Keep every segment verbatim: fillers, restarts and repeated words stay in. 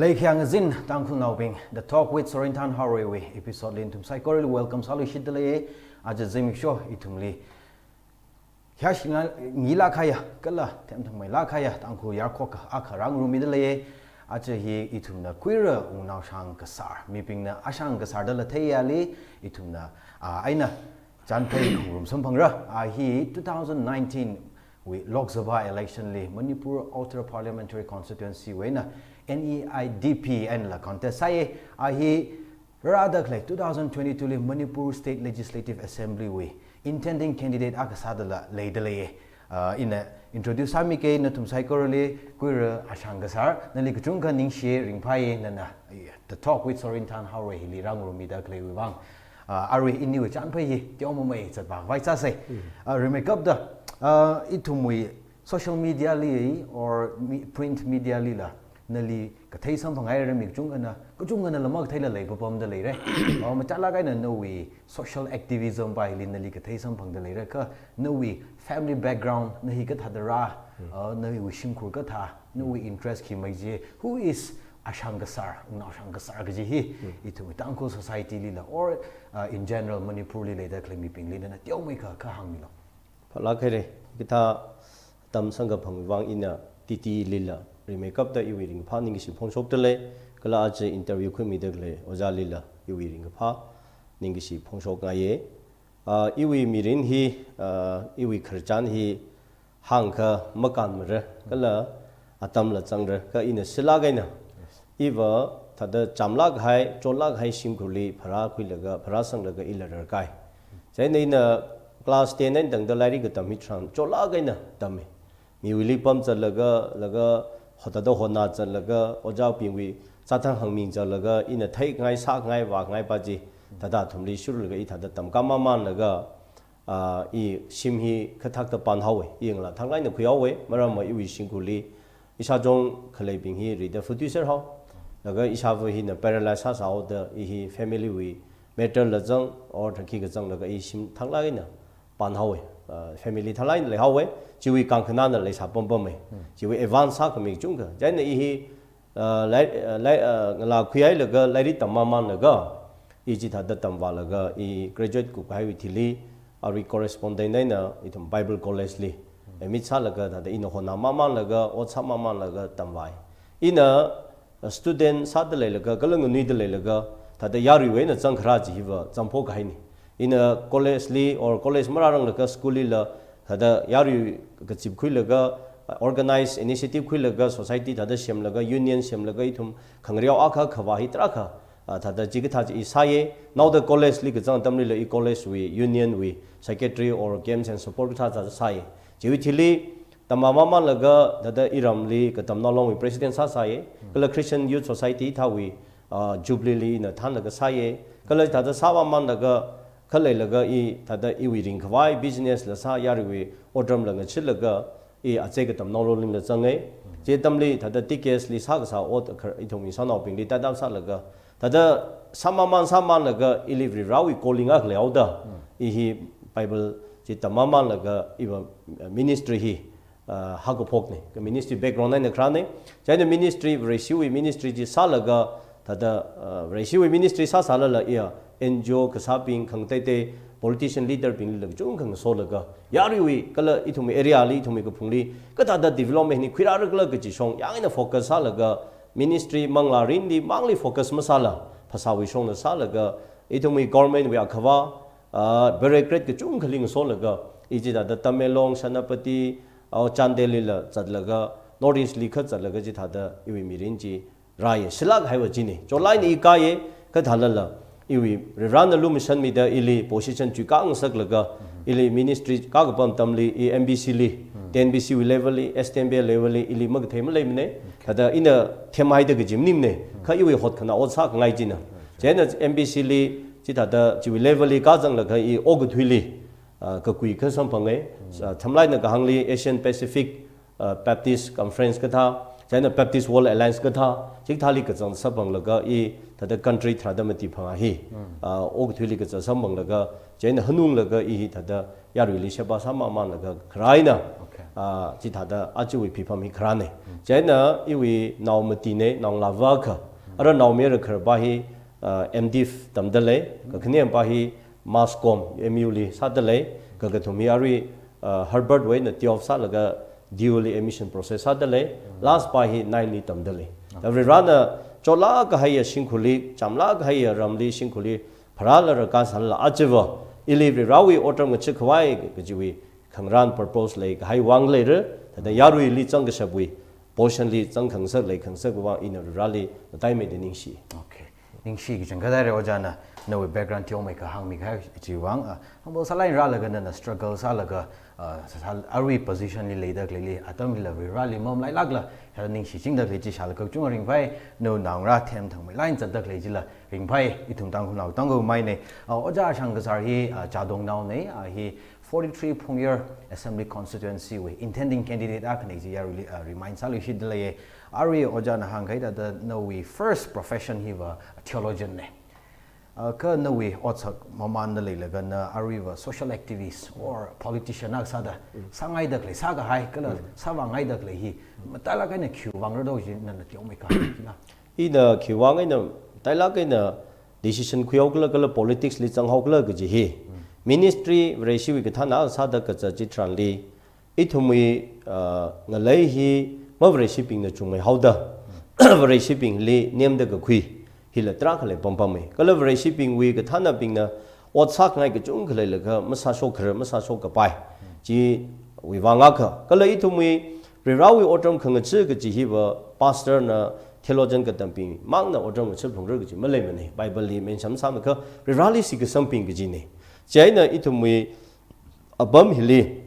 Leikhyang zin Tangkhulnaobing, The Talk with Sorinthan Haorei wui episode li nathum saikorali welcome sāluishitdalei. Aja zimiksho ithumli hyashingngilāk kahaiya kala themthangmeilāk kahaiya Tangkhul yarkhok akha rāngarumidalei. Aja hi ithumna Kuira Wungnao Shangkasar, mibingna Ashangkasar dala theiyali, ithumna, ah, eina chānphei khangarum samphangra. Ah, hi two thousand nineteen wui Lok Sabha election li Manipur Outer Parliamentary Constituency wui eina N E I D P einala contest sāya. Ah, hi rāda khalei two thousand twenty-two li Manipur State Legislative Assembly wui intending candidate akha sādala leidalei. Ah, ina introduce sāmikei nathum saikorali, Kuira Ashangkasar, nali kachungkha ningshi ringphāya, nana, eh, The Talk with Sorinthan Haorei hili rāngarumida khaleiwui vang. Ah, arui iniwui chānphei hi teomamei zatpā khavai sāsei. Ah, rimeikapta, ah, ithumwui social media li or mi-, print media lila nali kathei samphanghaira, mi kachungkhana, kachungkhanala makatheila leipapamda leira. Ah, machālāk eina nawui social activism pa hili nali kathei samphangda leira, kha nawui family background, na hi kathāda rā, ah, nawui shimkhur kathā, nawui interest khi mei chi, who is Ashangkasar, Wungnao Shangkasar kaji hi, ithum Tangkhul society lila, or, ah, in general Manipur li leida khalei mibingli nana teomeikha kha hāngmilu. Phalāk haira, hikathā atam samkaphang vang ina T T lila rimeikapta iwui ringphā ningkashi phongshokdalei, kala aja interview khuimida khalei ojālila iwui ringkaphā ningkashi phongshokngaiya. Ah, iwui mirin hi, ah, iwui khararchan hi hāngkha makānmara, kala atamla zangra, kha ina shilāk eina iva thāda chamlāk kahai, chotlāk kahai shimkhurli pharākhuilaga, pharāsanglaga ila rarkai. Chieina ina class ten eina tangda lairik katam hitharan chotlāk eina tama. Miwuili pamzatlaga, laga hotada hotnazatlaga, ojābingwui chāthang hāngmizatlaga, ina theikhangai, sākhangai, vākhangai pa chi, thāda athumli shurlaga i thāda tamkā mamānlaga, ah, i shim hi kathakta pānhaowa, i ngalā thanglāk eina khuihaowa, maramva iwui shimkhurli ishāchong khaleibing hi rida futuiser hao. Laga ishāva hina paralyze sāsāhaoda i hi family wui matter la zang, or thāki kazanglaga i shim thanglāk eina pānhaowa, ah, family thanglāk eina leihaowa, chiwui kangkhanāna leisā pampama. Chiwui advance sākhami kachungkha. Chieina i hi, ah, lai, ah, lai, ah, ngalā khuihailaga lairik tam mamānlaga, i chithāda tamvālaga, i graduate kupkahaiwui thili, arui correspondent eina ithum Bible College li admit sālaga, thāda ina hotnā mamānlaga, ot sā mamānlaga tamvāi. Ina, ah, student sāda leilaga, kala nganuida leilaga, thāda yaruiwui eina zangkharā chi hiva zangphok kahaina. Ina college li or college marāranglaga school lila, thāda yarui kazip khuilaga, ah, organize initiative khuilaga, society thāda semlaga, union semlaga, ithum khangareo akha khavā hi tarākha, ah, thāda chikathā chi i sāya. Naoda college li kazang atamlila i college wui, union wui secretary or games and sport kathā thāda sāya. Chiwui thili tamvā mamānlaga thāda iramli katamnao longwui president sāsāya. Kala Christian Youth Society thāwui, ah, Jubilee li ina thānlaga sāya. Kala thāda sā mamānlaga, khaleilaga i thāda iwui ringkhavai business la sā, yaruiwui otramla ngacheelaga, i achei katamnao longlila zanga. Chi atamli thāda T K S li sākasā ot khar-, ithumwui sānaobingli tatdam sālaga, thāda sā mamān sā mamānlaga ili Varivarāwui calling akha leihaoda, i hi Bible chi tam mamānlaga iva, uh, ministry hi, uh, haokaphokna. Kha ministry background eina kharāna. Chieina ministry, Vareshiwui ministry chi sālaga, thāda, uh, Vareshiwui ministry sāsālala iya N G O kasābing, khangateitei politician leader binglila kachungkha ngasolaga, yaruiwui kala ithumwui area li, ithumwui kaphungli kathāda development hi khuirāra khala kaji shong yāng eina focus sālaga, ministry manglā mirinli mangli focus masāla, phasāwui shongna sālaga, ithumwui government wui akhava, ah, bureaucrat kachungkhali ngasolaga, i chithāda Tamenglong, Senapati, ah, Chandel lila zatlaga, North East li kha zatlaga chithāda iwui mirin chi rāya, shilāk kahaiva china. Chotlāk eina i kāya, kathālala iwui Varivarāna lumashanmida ili position chuikā ngasaklaga, ili ministry kā kapam atamli i M B C li, T N B C wui level li, S T M B L level li ili makathei maleimana. Thāda ina themhaida kaji maningmana. Kha iwui hotkhanā ot sākhangai china. Chieina M B C li chithāda chiwui level li kāzanglaga i okathuili, ah, kakui kha samphanga. Ah, thamlāk eina kahāngli Asian Pacific, ah, Baptist Conference kathā, Chieina Baptist World Alliance kathā, chikathāli kazang samphanglaga i thāda country tharāda mati phangā hi. Ah, okathuili kazang samphanglaga, chieina hanunglaga i hi thāda yaruili sheba sāmamānlaga kharā eina, Okay. ah, chithāda achiwui phipham hi kharāne. Chieina iwui nao matinei, naongalāva akha. Ara naomayara khararpa hi, ah, M.Div tamda lei, kakhanepā hi Mass Comm, M U li sāda lei, kakathum hi arui, ah, Harvard wui eina twelve sālaga D U li admission process sāda lei, last pa hi nine li tamda lei. Thāda Varivarana chotlāk kahaiya shimkhurli, chamlāk kahaiya ramli shimkhurli, pharāla rākasālala achiva, ili Varivarawui otram ngachikhavai kajiwui khangarān purpose leikahai vang leira, thāda yaruili zangkashapwui, portion li zangkhangasak leikhangasak vang ina Varivarali mataimeida ningshi. Okay. Ningshi kachangkhat haira ojāna, nawui background teomeikha hāngmikahai chiwui vang, ah, humble sālāk eina rālaga nana struggle sālaga, ah, sā, sā, arui position li leida khaleili, atamlila Varivarali mamalailākla, sā ningshichingda khalei chi shālaga kachungkha ringphai, nawui naongarā themthangmeilāk eina zatda khalei chila ringphai, ithum Tangkhulnao tangkhamaine. Ah, ojā Shangkasar hi, ah, Chadong naone, ah, hi forty-three Phungyar Assembly Constituency wui intending candidate akhane chi yaruili, ah, remind sāluishitda leiye. Arui ojāna hāngkahai thāda nawui first profession hiva theologian ne. Ah, kha nawui otsak mamānda leilaga na aruiva social activist or politician akha sāda, sāngaida khalei, sākahai, kala sāvāngaida khalei hi, matailāk eina khiwui vang rado chi nana teomeikha, kila. Ina khiwui vang eina, matailāk eina decision khuihaokhala, kala politics li zanghaokhala kaji hi. Ministry Vareshiwui kathāna sāda kazat chitharanli, ithumwui, ah, ngalei hi mavareshibingna chungmeihaoda, vareshibingli nemda kakhui, hila tarākha leipampamei. Kala vareshibingwui kathānabingna ot sākhangai kachungkha leilaga masāshok kharar, masāshok kapai. Chiwui vang akha. Kala ithumwui Varivarawui otram khangachee kaji hiva pastor na theologian katambing mangna otram ngacheephalungra kaji maleimanei. Bible li mention sāmikha Varivarali shitkasangabing kajinei. Chieina ithumwui apam hili,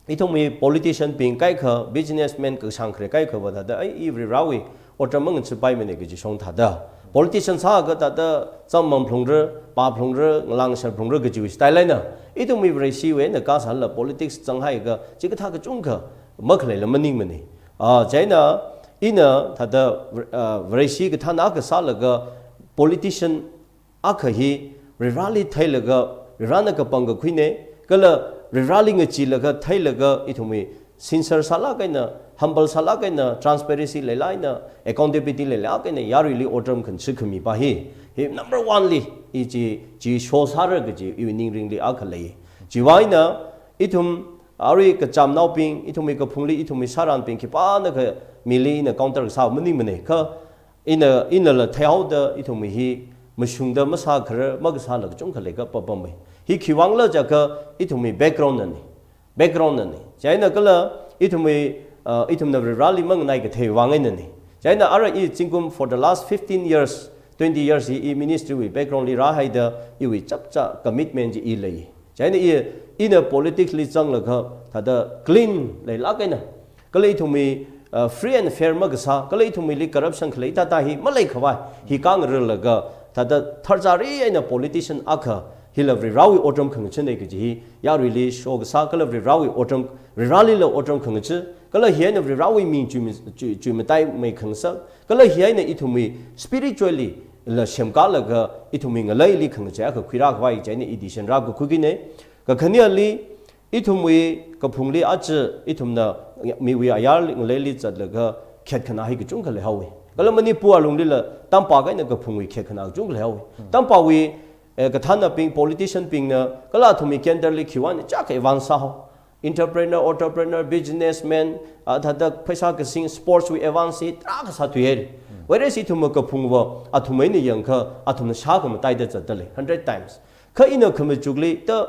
ithumwui politician bing kaikha, businessman kashāng khare kaikhava thāda, ai, i Varivarawui otram mangacheepaimanei kaji shong thāda. Politician sākha thāda, zam mangphalungra, pāphalungra, ngalāng sharphalungra kajiwui style eina, ithumwui Vareshiwui eina kasālala politics zanghaiakha, chikathā kachungkha makhaleila maningmanei. Ah, chieina, ina thāda, ah, Vareshi kathāna akha sālaga, politician akha hi Varivarali theilaga, Varivarana kapangkakhuinei, kala Varivarali ngacheelaga theilaga, ithumwui sincere sālāk eina, humble sālāk eina, transparency leilāk eina, accountability leilāk eina, yaruili otram khangacheekhami pa hi, hi number one li, i chi, chi show sāra kaji, iwui ningringli akha lei. Chiwui vang eina, ithum, arui kachamnaobing, ithumwui kaphungli, ithumwui sāranbing, khipānakha mili ina counter kasā maningmanei. Kha, ina, inala theihaoda ithumwui hi mashungda masā kharar, makasāla kachungkha leikapampamei. Hi khiwui vangla jiakha ithumwui background nanei. Background nanei. Chieina kala ithumwui, ah, ithumna Varivarali manganai kathei vang einanei. Chieina ara i zingkum for the last fifteen years, twenty years hi i ministry wui background li rāhaida iwui chapchā commitment chi i lei. Chieina i, ina politics li zanglaga thāda clean leilāk eina, kala ithumwui, uh, free and fair makasā, kala ithumwuili corruption khalei thāda hi maleikhavai, hi khangararlaga, thāda tharchari eina politician akha, hila Varivarawui otram khangacheena kaji hi, yaruili show kasā, kala Varivarawui otram, Varivaralila otram khangachee, kala hi eina Varivarawui ming chui, chui, chuimataimeikhangasak, kala hi eina ithumwui spiritually la semkalaga, ithumwui ngaleili khangachee akha khuirākhavai chieina i decision rākakhuikinei. Kakhaneli, ithumwui kaphungli aja ithumna miwui ayarli ngaleili zatlaga khetkhana hi kachungkha leihaowei. Kala Manipur alunglila tampak eina kaphungwui khetkhana kachungkha leihaowei. Tampawui, eh, kathānabing, politician bingna, kala athumwui centre li khiwui vang chak advance sāhao. Entrepreneur, entrepreneur, businessman, ah, thāda pheisā kasing, sports wui advance hi tarākha sāthuihaira. Whereas ithumwui kaphungva, athum eina yangakha, athumna shākha mataida zatdalei, hundred times. Kha ina khamachukli, ta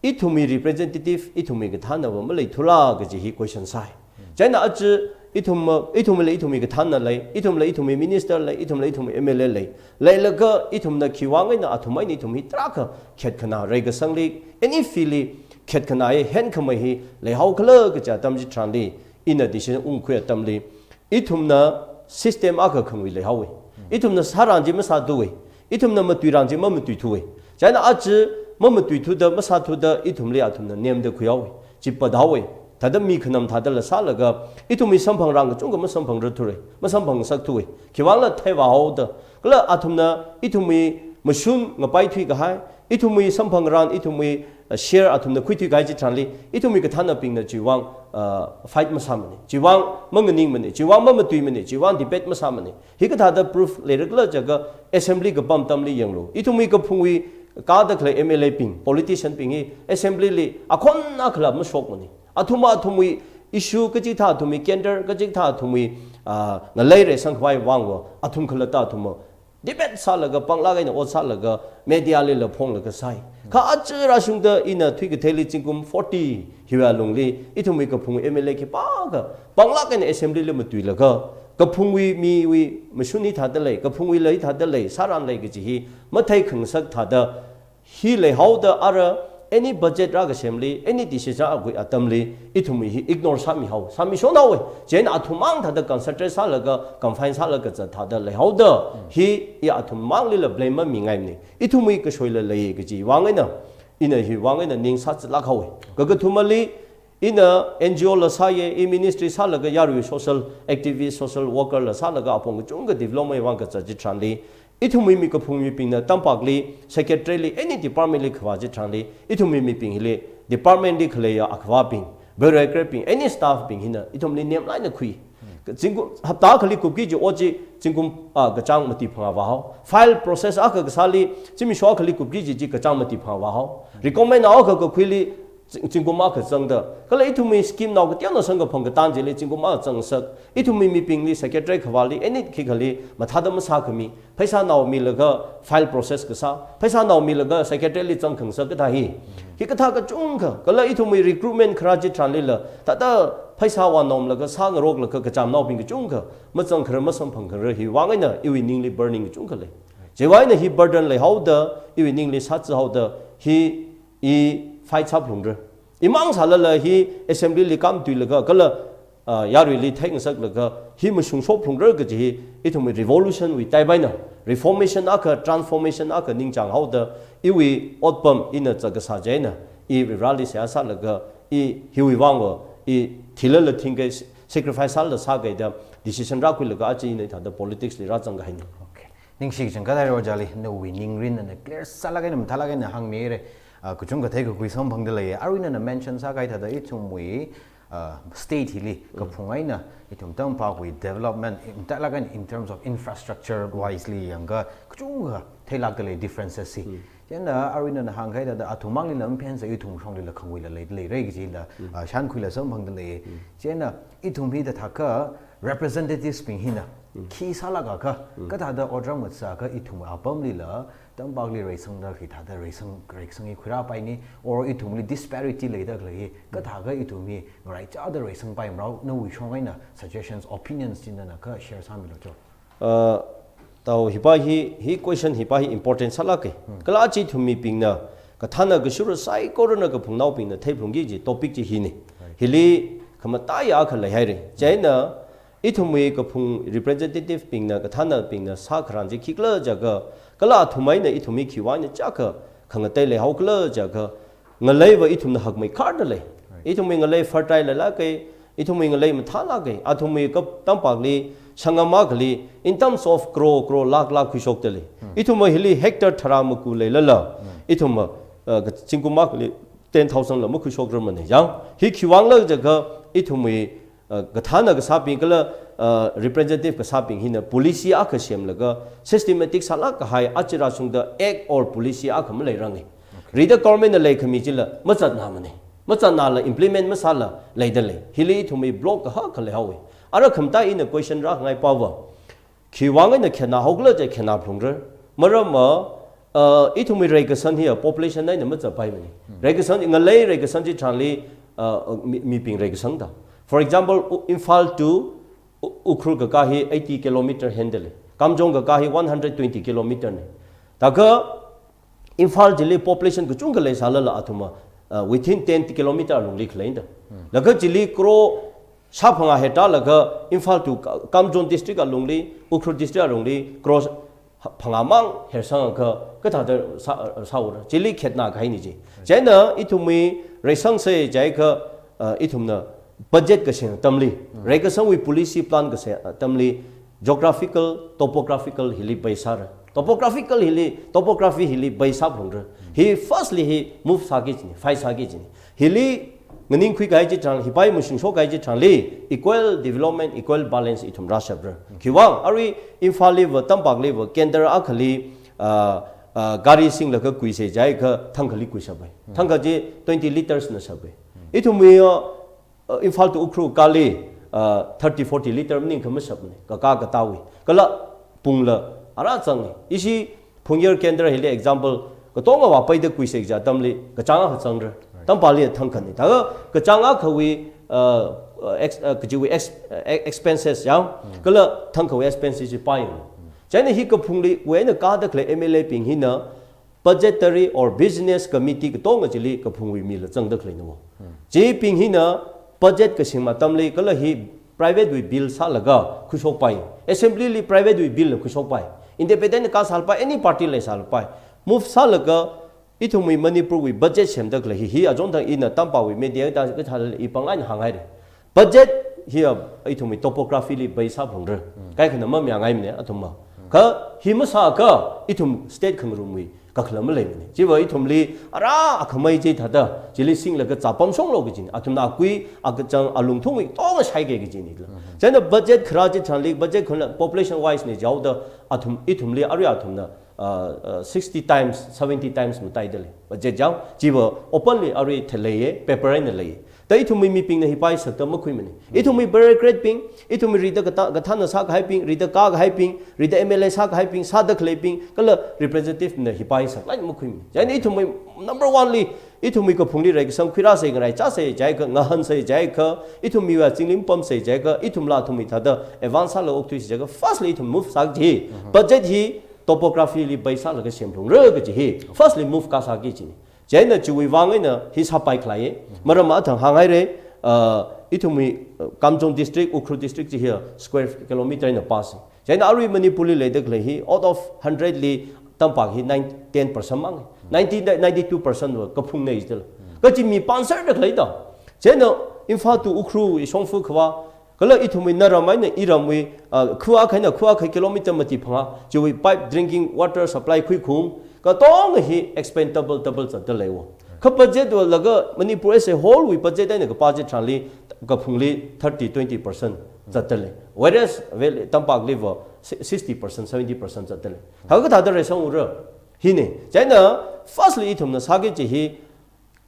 ithumwui representative, ithumwui kathānava maleithula kaji hi question sāi. Chieina aja ithum, ithumla ithumwui kathāna lei, ithumla ithumwui minister lei, ithumla ithumwui M L A lei. Leilaga ithumna khiwui vang eina athum eina ithum hi tarākha khetkhana, reikasangli, any field li khetkhana hi henkhamei hi leihaokhala kaja atam chitharanli, ina decision ungkhui atamli, ithumna system akha khangui leihaowei. Ithumna sāran chi masāthuwei. Ithumna matuiran chi mamatuithuwei. Chieina aja mamatuithuda, masāthuda, ithumli athumna nemda khuihaowei. Chi pathaowei. Thāda mi khanam thādala sālaga, ithumwui samphangrang kachungkha masamphangrarthura, masamphangsakthuwa. Khiwuivangla theivāhaoda. Kala athumna ithumwui mashun ngapai thuikahai, ithumwui samphangrang, ithumwui, uh, share athumna khuithuikahai chitharanli, ithumwui kathānabingna chiwuivang, uh, fight masāmana. Chiwuivang manganingmana, chiwuivang mamatuimana, chiwuivang debate masāmana. Hikathāda proof leira khala jiakha assembly kapam atamli yanglu. Ithumwui kaphungwui kāda khalei M L A bing, politician bing hi assembly li akhon akhala mashokmana. Athum athumwui issue kachikathā athumwui candidate kachikathā athumwui, ah, ngalei reisangkhavai vangva athum khalatta athumva debate sālaga panglāk eina ot sālaga media lila phonglaga sāi. Kha aja rāshungda ina thuikatheili zingkum forty hiwui alungli ithumwui kaphung M L A khipākha panglāk eina assembly li matuilaga kaphungwui miwui mashun hithāda lei, kaphungwuila hithāda lei, sāran lei kaji hi matheikhangasak thāda hi leihaoda ara any budget rākasemli, any decision rākhui atamli, ithumwui hi ignore sāmihao, sāmishonhaowa. Chieina athum mang thāda concentrate sālaga, confine sālaga zat thāda leihaoda, hi i athum manglila blame mamingaimana. Ithumwui kashoila lei kaji vang eina, ina hiwui vang eina ning sāzātlāk haowa. Kakathumali, ina N G O la sāya, i ministry sālaga yarui social activist, social worker la sālaga apong kachungkha development vang kazat chitharanli, ithumwui mi kaphung mibingna tampakli, secretary li, any department li khavā chitharanli, ithumwui mibing hili, department li khaleiya akhavābing, bureaucrat bing, any staff bing hina, ithumli nemlāk eina khui. Zingkum, hapta akhali kupki kaji ot chi, zingkum, ah, kachāng mati phangā vāhao. File process akha kasāli, zimiksho akhali kupki kaji chi kachāng mati phangā vāhao. Recommend akha kakhuili, zing-, zingkum akha zangda. Kala ithumwui scheme nao kateonao samkaphang katang chili zingkum akha zangsak. Ithumwui mibingli secretary khavāli, any khikhali, mathāda masākhami. Pheisā nao milaga file process kasā. Pheisā nao milaga secretary li zangkhangasak kathā hi. Hikathā kachungkha. Kala ithumwui recruitment kharā chitharanlila. Thāda pheisā vānomlaga sāngaroklaga kachamnaobing kachungkha. Mazangkharar masamphangkharar hiwui vang eina iwui ningli burning kachungkha lei. Chiwui vang eina hi burden leihaoda, iwui ningli sāzāhaoda, hi i fight sāphalungra. Imang sālala hi assembly li kamatuilaga, kala, ah, yaruili theingasaklaga, hi mashungshophalungra kaji hi, ithumwui revolution wui type eina, reformation akha, transformation akha ningchānghaoda, iwui otpam ina zatkasā chieina, i Vareli seihā sālaga, i hiwui vangva, i thilala thingkei, sacrifice sālala sākei da, decision rākhuilaga aja ina thāda politics li rāzangkahaina. Okay. Ningshi kachangkhat haira ojāli, nawui ningrin na clear sālāk eina, mathālāk eina hāngmihaira. Ah, kachungkha theikakhui samphangda lei. Arui nana mention sākahai thāda ithumwui, ah, state hili, kaphung eina, ithum tampakwui development, mathālāk eina in terms of infrastructure wise li yangakha, kachungkha theilākda lei differences hi. Chieina arui nana hāngkahai thāda athum manglila maphensa ithum shonglila khangwuila leida leira kajila, ah, shānkhuila samphangda lei. Chieina ithum hi thāda thākha representatives bing hina, khi sālākakha, kathāda otram ngasākha ithum apamlila, tampakli reisangda hithāda reisang, reisang hi khuirāpaini, or ithumli disparity leida khalei hi, kathākha ithum hi ngaraichāda reisangpaimara, nawui shong eina suggestions, opinions chi nana kha share sāmilu cho. Uh, tao hipa hi, hi question hipa hi important sālāka. Kala aja ithum mibingna, kathāna kashura saikorana kaphungnaobingna theiphalungki kaji topic chi hina. Hili khamataiya akha leihaira. Chieina, ithumwui kaphung representative bingna, kathānabingna sākharan chi khikhala jiakha, kala athum eina ithum hi khiwui vang eina chiyākha khangatei leihaokhala jiakha, ngaleiva ithumna hakmeikharda lei. Ithumwui ngalei fertile leilāka, ithumwui ngalei mathālāka, athumwui kap tampakli, sangam akhali, in terms of crore, crore, lakh, lakh khuishokda lei. Ithumva hili hectare tharā maku leilala, ithumva, uh, zingkum akhali ten thousand la makhuishokrarmana. Yang, hi khiwui vangla jiakha, ithumwui, uh, kathāna kasābing kala, uh, representative kasābing hina policy akha semlaga, systematic sālākkahai aja rāshungda act or policy akha maleiranga. Rida government na leikhami chila mazatnāmana. Mazatnāla implement masāla leida lei. Hili ithumwui block kahak akha leihaowa. Ara khamataiya ina question rāngaipava, khiwui vang eina khenā haokhala jiakha khenāphalungra. Maramva, uh, ithumwui reikasang hiya population eina mazatpaimana. Reikasang, ngalei reikasang chitharanli, uh, mi, mibing reikasang da. For example, U-, Imphal to U-, Ukhrul kakā hi eighty kilometer hendale. Kamjong kakā hi one hundred twenty kilometer na. Thākha Imphal chili population kachungkha leisālala athumva, uh, within ten kilometer alungli khaleina da. Laga chili crore shāphangā hektarlaga Imphal to Ka-, Kamjong district alungli, Ukhrul district alungli crore phangāmang hersangakha kathāda sā, sāura. Chili khetnākahaina chi. Chieina ithumwui reisangsa jiakha uh, ithumna budget kaseng atamli, reikasangwui policy plan kaseng atamli, geographical, topographical hili base sāra. Topographical hili, topography hili base sāphalungra. Hi firstly hi move sāki kajina, fight sāki kajina. Hili nganingkhui kahai chitharan, hipai mashungshok kahai chitharanli, equal development, equal balance ithum rāshapra. Khiwuivang, arui Imphalli va, Tampakli va, kendra akhali, uh, uh, gari singlaga kuisa jiakha thangkhali kuishapai. Thangkha chi twenty liters na shapai. Ithumwui, uh, uh, Imphal to Ukhrul kali, uh, thirty, forty liter maningkha mashapmana, kakā katāwui. Kala pungla ara zanga. Ishi Phungyar kendra hili example, katonga vāpaida kuisa kaji atamli, kachāng akha zangra. Tampakli thangkhana. Thākha kachāng akhawui, uh, uh, ex-, uh, kajiwui ex-, uh, ex-, expenses yang, kala thangkhawui expenses chi pāyang. Chieina hi kaphungli, wui eina kāda khalei M L A bing hina, budgetary or business committee katonga chili kaphungwui mila zangda khaleina. Chibing hina budget kasing atamli kala hi private wui bill sālaga khuishokpai. Assembly li private wui bill la khuishokpai. Independent na kasālapai, any party leisālapai. Move sālaga ithumwui Manipurwui budget semda khalei hi, hi achonthang ina Tampakwui media ta kathāla ipāng eina hānghaira. Budget hiya ithumwui topography li base sāphalungra. Kaikhana mamayāngaimana athumva. Kha hi masāakha ithum state khangarumwui kakhalam maleimana. Chiva ithumli ara akhamei chithāda, chili singlaga zāpamshonglu kajina. Athumna akui, akachang, alungthungwui katonga shaiki kajina. Chieina budget kharā chitharanli, budget kharā population wise na jihaoda, athum, ithumli arui athumna, uh, uh, sixty times, seventy times mataidalei. Budget jao, chiva openly arui theleiya, paper eina lei. Thā ithumwui mibingna hipai sakta makhuimana. Ithumwui bureaucrat bing, ithumwui rida katā, kathānna sākahaibing, rida kākahaibing, rida M L A sākahaibing, sāda khaleibing, kala representative na hipai saklāk makhuimana. Chieina ithumwui number one li, ithumwui kaphungli reikasang khuirāsa, ngaraichāsa jiakha, ngahānsa jiakha, ithumwui va zingli mapamsa jiakha, ithumla athumwui thāda advance sālaga okthuisa jiakha, firstly ithum move sāki kaji. Budget hi topography li base sālaga semlungra kaji hi. Firstly move kasāki kajina. Chieina chiwui vang eina hi sāpai khalei. Maram athang hānghaira, uh, ithumwui, uh, Kamjong district, Ukhrul district chi hiya square kilometer eina pāsa. Chieina arui Manipurli leida khalei hi, out of hundred li Tampak hi nine, ten percent mang. Ninety, ninety-two percent va kaphungna jidala. Kachi mi pānserda khaleida. Chieina Imphal to Ukhrul ishongfa khavā, kala ithumwui naram eina iramwui, ah, khuwa khaina khuwa khai kilometer mati phangā, chiwui pipe drinking water supply khuikhaung, katonga hi expendable double zatdaleiwo. Kha budget walaga Manipur as a whole wui budget eina kapā chitharanli, kaphungli thirty, twenty percent zatdalei. Whereas, well, Tampakli va si-, sixty percent, seventy percent zatdalei. Thākha kathāda reisang ura. Hina. Chieina, firstly ithumna sāki kaji hi,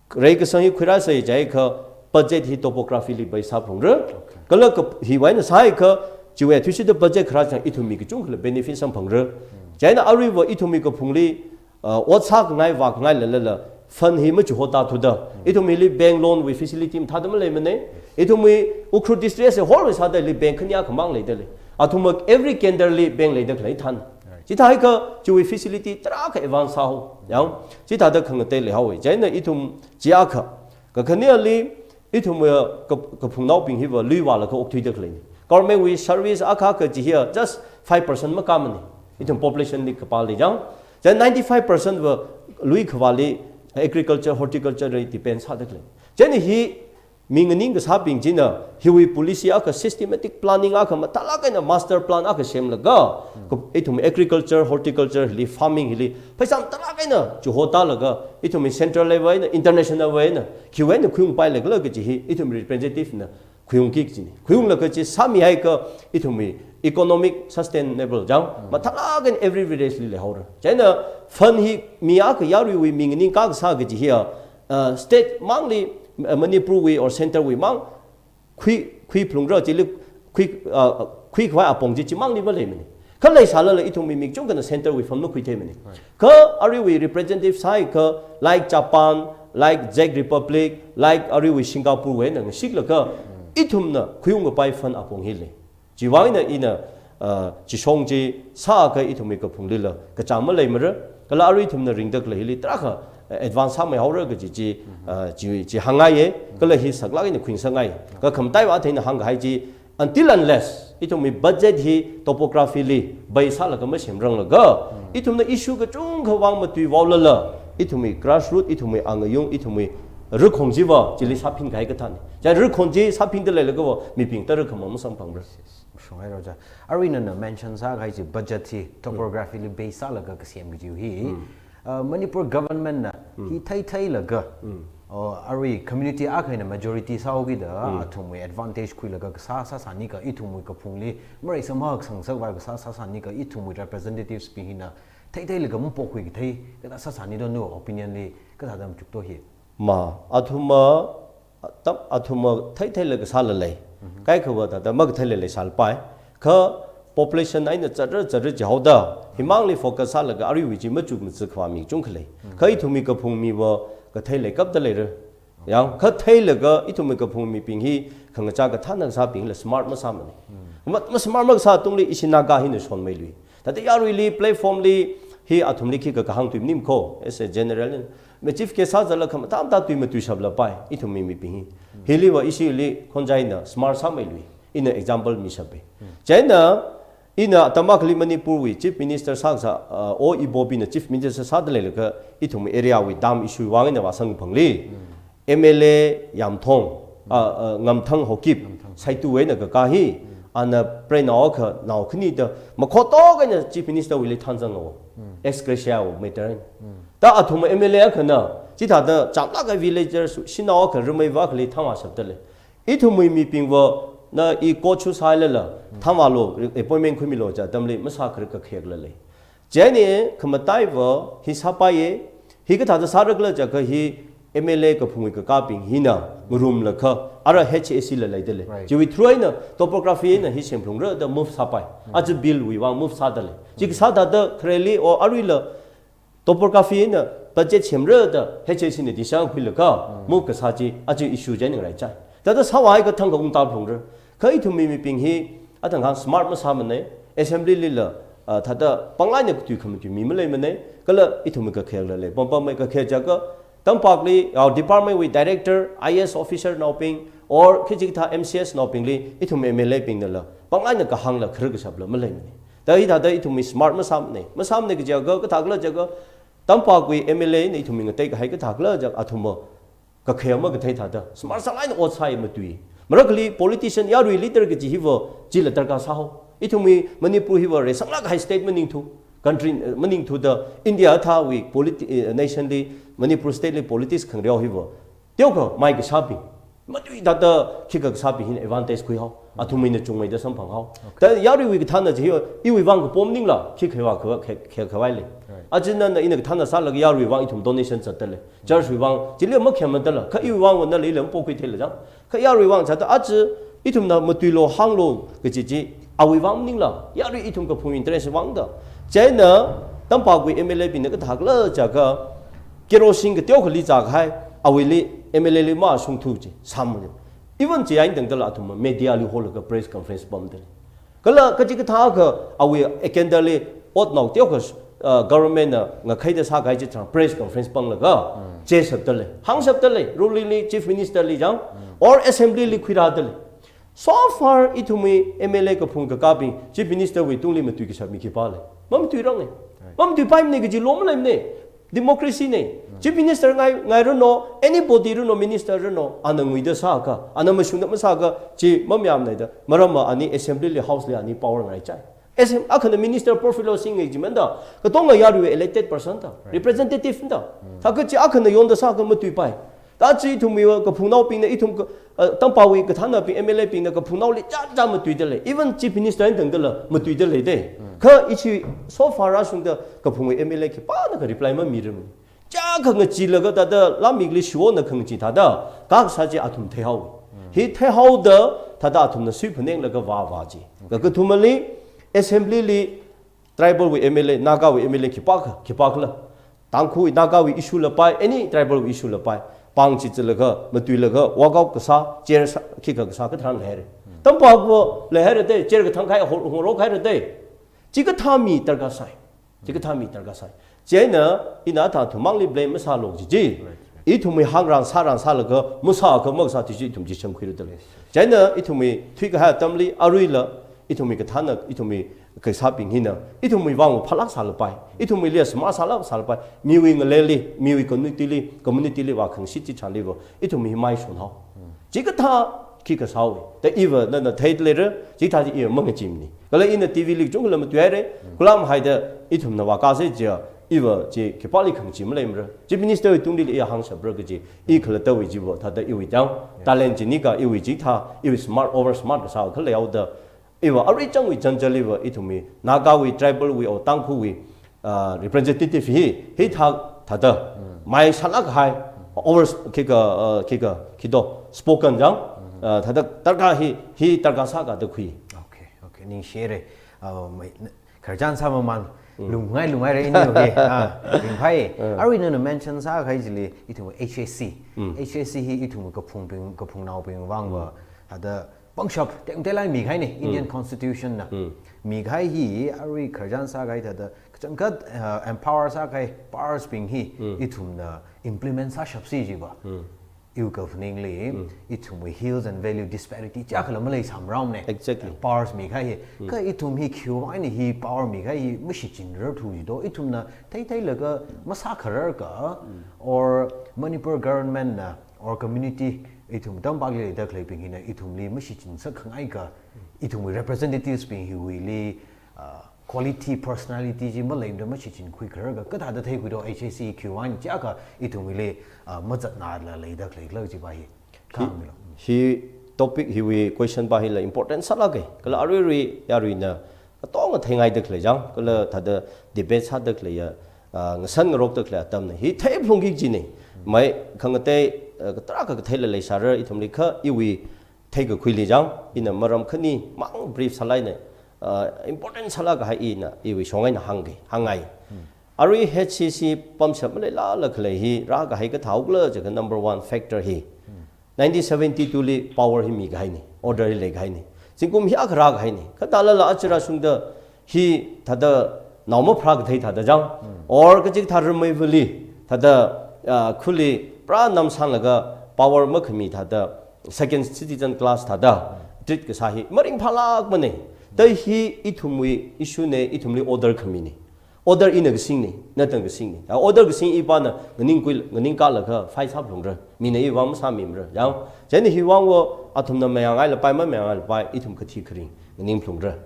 reikasang hi khuirāsa jiakha budget hi topography li base sāphalungra. Kala kap-, hiwui eina sāakha chiwui thuishida budget kharā chang ithum mi kachungkhala benefit samphangra. Chieina aruiva ithumwui kaphungli, uh, ot sākhangai vākhangai leilala fund hi machihotāthuda. Ithumwuili bank loan wui facility mathāda maleimana. Ithumwui Ukhrul district as a whole wui sāda hili bank khani akhamang leidalei. Athumwui every kendra li bank leida khalei thāna. Chithākha chiwui facility tarākha advance sāhao. Yang, chithāda khangatei leihaowa. Chieina ithum chiakha, kakhaneli, ithumwui ka-, kaphungnaobing hiva lui vālaga okthuida khaleina. Government wui service akha akha chi hiya just five percent makāmana. Ithum population li kapāli yang. Chieina ninety-five percent va lui khavāli agriculture, horticulture li depend sāda khalei. Chieina hi mi nganing kasābing china, hiwui policy akha systematic planning akha mathālāk eina master plan akha semlaga, ka-, ithum agriculture, horticulture hili, farming hili, pheisā mathālāk eina chihotālaga, ithum central level eina, international level eina, khiwui eina khuiungpai leikhala kaji hi, ithum representative na khuiungki kajina. Khuiunglaga chi sāmihaiakha, ithumwui economic sustainable yang, mathālāk eina every village li leihaora. Chieina fund hi mi akha yaruiwui mi nganing kasā kaji hiya, uh, state mangli, uh, Manipur wui or center wui mang, khui, khuiphalungra chili, khui, uh, khuikhavai apong chi chimangli maleimana. Kha leisālala ithumwui mi kachungkhana center wui fund makhuitheimana. Kha aruiwui representative sāakha, like Japan, like Czech Republic, like aruiwui Singapore wui eina ngashiklaga, ithumna khuiung kapai fund apong hi lei. Chiwui vang eina ina, uh, chishong chi sāakha ithumwui kaphunglila kachāng maleimara, kala arui ithumna ringda khalei hili tarākha, uh, advance sāmeihaora kaji chi, uh, chi, chi hāngngaiya, kala hi saklāk eina khuisangngai. Kha khamataiva athei ina hāngkahai chi, until unless ithumwui budget hi topography li base sālaga masemranglaga, ithumna issue kachungkha vang matuivaolala, ithumwui grassroot, ithumwui angayung, ithumwui Rakhong chiva chili sāphin kahai kathāna. Chieina rakhong chi sāphinda leilakha va mibing tara khamang masamphangra. Shungai roja. Arui nana mention sākahai chi budget hi topography li base sālaga kasem kaji hi. Uh, Manipur government na hi theitheilaga, oh, arui community akha eina majority sāhaokida athumwui advantage khuilaga kasā sāsānika, ithumwui kaphungli mareisam haksang sākhavai kasā sāsānika, ithumwui representatives bing hina theitheilaga mapokhui kathei kathā sāsāni do, nawui opinion li kathāda machukto hi? Ma, athumva, tam, athumva theitheilaga sāla lei. Kaikhava thāda makatheila leisālapai. Kha population eina zatra zatra jihaoda, himangli focus sālaga aruiwui chi machuk machuk khavā mi chungkha lei. Kha ithumwui kaphung miva kathei leikapta leira. Yang, kha theilaga ithumwui kaphung mibing hi khangachā kathāna kasābingla smart masāmana. Ma, ma smart makasā tungli ishi Naga hina shonmeilui. Thāda yaruili platform li hi athumli khikha kahāng tui maning ko, as a general, ma chief guest sāzatlaga khamathā mathā tui matuishap lapai, ithumwui mibing hi. Hiliva ishili khonjaina smart sāmeilui, ina example mishapa. Chieina, ina atam akhali Manipur wui Chief Minister sākasā, uh, O Ibobi na Chief Minister sāda leilakha, ithumwui area wui dam issue vang eina vāsangphangli, M L A Yamthong, uh, uh, Ngamthang Haokip, Saitu eina kakā hi, ana preinao akha nao khani da, makhotok eina Chief Minister wuili thanzang haowa. Ex gratia wa matter. Da athum M L A akhana, chithāda chamlāka villagers, shanao akha rameiva akhali thangvāshapta lei. Ithumwui mibingva, na i coach sāhailala, thangvālu, appointment khuimilu kaja atamli masākharar kakhayakla lei. Chieina khamataiva hi sāpaiya, hi kathāda sārakhala jiakha hi M L A kaphungwui kakābing hina ngarumlaga, ara H A C la leida lei. Right. Chiwui through eina topography eina hi semphalungra da move sāpai. Aja bill wui vang move sāda lei. Chi kasā thāda khareli o aruila topography eina budget semra da H A C na decision khuilaga, move kasā chi, aja issue chieina ngaraichai. Thāda sāvāhaiakha thangkha ungtā phalungra. Kha ithumwui mibing hi, athang khang smart masāmana, assembly lila, ah, thāda panglāk eina katui khamatui mi maleimana, kala ithumwui kakhayakla lei. Pampam mai kakhayak jiakha, tampakli, our department wui director, I A S officer naobing, or khikathā M C S naobingli, ithum M L A bingnala, panglāk eina kahāngla kharar kashapla maleimana. Da hithāda ithumwui smart masāmana. Masāmana kajiakha, kathākhala jiakha, tampakwui M L A na ithumwui ngateikahai kathākhala jiakha athumva kakhayā makathei thāda. Smart sālāk eina ot sāya matui. Marakhali politician yarui leader kaji hiva chila darkar sāhao. Ithumwui Manipur hiva reisanglākkahai state maningthu, country, eh, maningthu da India athāwui politi-, eh, nation li, Manipur state li politics khangareo hiva teokha mai kasābing, matui thāda khikha kasābing hina advantage khuihao. Athumwui eina chungmeida samphanghao. Okay. Da yaruiwui kathāna chi hi, iwui vang kapom maningla, khikha va kha, kha, kha, khavai lei. Right. Aja nana ina kathāna sālaga yarui vang ithum donation zatda lei. Church wui vang, chili makhayamda la, kha iwui vang va nala ila mapokhui theila jang. Kha yarui vang chāda, aja ithumna matuilu hānglu kaji chi, awui vang maningla, yarui ithum kaphung interest vang da. Chieina, tampakwui M L A bingna kathākhala jiakha, kerosene kateokhali zākahai, awuili M L A li mashungthu chi, sāmana. Even chi eina tangdala athum media li holaga press conference pamda lei. Kala kachikathā akha awui agenda li otnao teokha, uh, government na ngakhaida sākahai chi tharan press conference panglaga, cheshapta lei, hāngshapta lei, ruling li, chief minister li jang, or assembly li khuirāda lei. So far, ithumwui M L A kaphung kakābing, chief minister wui tungli matui kashap mi khipā lei? Mamatuiranga. Right. Mamatuipaimana kaji law maleimana. Democracy na. Chief minister ngai, ngai ranu, anybody ranu, minister ranu, ana nguida sākha, ana mashungda masākha, chi mamayāmana da. Maramva ani assembly li, house li ani power ngaraichai. Asem-, akhana minister portfolio singngai jimanda, katonga yarui elected person da, right, representative da. Thākha chi akhana yonda sākha matuipai. Da chi ithumwui kaphungnaobingna ithum ka, uh, tampawui kathānabing M L A bingna kaphungnaoli chāchā matuida lei. Even chief minister eina tangdala matuida lei de. Kha ishi so far ashungda kaphungwui M L A khipānakha reply mamiramana. Chākha ngacheelaga thāda lamikli shuona khangachee thāda, kakasā chi athum theihao. Hi theihaoda thāda athumna suiphaninglaga vāvā chi. Kakathumali, assembly li, tribal wui M L A, Naga wui M L A khipākha, khipākhala. Tangkhul Naga wui issue lapai, any tribal wui issue lapai. Pāng chi zalaga, matuilaga, walkout kasā, chair sā, khikha kasā katharan leihaira. Tampakva leihaira de, chair kathang kahai, hor, horok haira de. Chikathā mi darkar sai. Chikathā mi darkar sai. Chieina, ina athā athum mangli blame masālu kaji chi. Right, right. Ithumwui hāngrang sārang sālaga, masākha makasā chi chi ithum chi shemkhuira da lei. Chieina, ithumwui thuikahai atamli, aruila, ithumwui kathāna, ithumwui kasābing hina, ithumwui vang phālāk sālapai, ithumwuili smart sālāk sālapai, miwui ngaleli, miwui community li, community li vākhangashit chitharanliva, ithum hi maishon hao. Chikathā khikha sāhaowa da iva nana theida leira, chithā chi iva mangachimana. Kala ina T V li chungkhala matuihaira, khuilamhaida ithumna vākasā chiakha, iva chi khipāli khangachee maleimara. Chief Minister wui tungli iya hāngshapra kaji, i khalattawui chiva, thāda iwui chang, talent chi nika iwui chithā, iwui smart, over smart kasā khaleihaoda, iva arui changwui janjaliva ithumwui, Nagawui, tribal wui, or Tangkhulwui, ah, representative hi, hithā, thāda, mai sālāk kahai, over, khikha, ah, khikha, khi do, spoken chang, ah, thāda, tarākha hi, hi tarākha sākada khui. Okay, okay, ningshire. Ah, mai, n-, khararchan sāmamān, lungngai, lungngairai iniu hi. Ah, ringphai. Arui nana mention sākahai chili, ithum H A C. H A C hi ithum kaphungbing, kaphungnaobing vangva, thāda, pangshap tengteng lei mikahaina, Indian Constitution na. Mikahai hi, arui khararchan sākahai thāda, kachangkhat, uh, empower sākahai powers bing hi, ithumna implement sāshapsi chiva. Iwui kaphaningli, ithumwui hills and valley disparity chakhala maleisāmararmana. Exactly. Powers mikahai hi. Kha ithum hi khiwui vang eina hi power mikahai hi mashichinrarthu jido. Ithumna theitheilaga masākhararka, or Manipur government na, or community, ithum tampakli leida khaleibing hina, ithumli mashichinsak khangaika, ithumwui representatives bing hiwuili, ah, quality, personality chi maleimada mashichinkhui khararka, kathāda theikhuido H A C khiwui vang chiakha ithumwuili, ah, mazatnala leida khaleikhala chiva hi. Hi, khangmilo. Hi topic hiwui question pa hila important sālāka. Kala aruirui yaruina katonga theingaida khalei chang, kala thāda debate sāda khaleiya, ah, ngasan ngarokda khalei atamna. Hi theiphungki kajina. Mai khangatei, ah, tarākha katheila leisāra ithumli kha iwui theikakhuili chang, ina maram khanimang brief sālaina, ah, important sālāk kahai ina iwui shong eina hāngki, hāngngai. Arui H A C pamshap maleilala khalei hi rākahai kathāhaokhala jiakha number one factor hi. Nineteen seventy-two li power hi mikahaina, order hi leikahaina. Zingkum hi akha rākahaina. Kha tālala aja rāshungda hi thāda nao mapharā kathei thāda chang. Or kachikathā rameivali thāda, ah, khuli pra namsanglaga power makhami thāda second citizen class thāda treat kasā hi maringphālākmana. Da hi ithumwui issue na, ithumli order khamina. Order ina kasingna, natang kasingna. Ah, order kasing ipana nganingkhui, nganingkālaga fight sāphalungra. Mina iwui vang masāmimara. Chang, chieina hiwui vangva athumna mayāngai lapai, mamayāngai lapai, ithum kathi kharing nganingphalungra.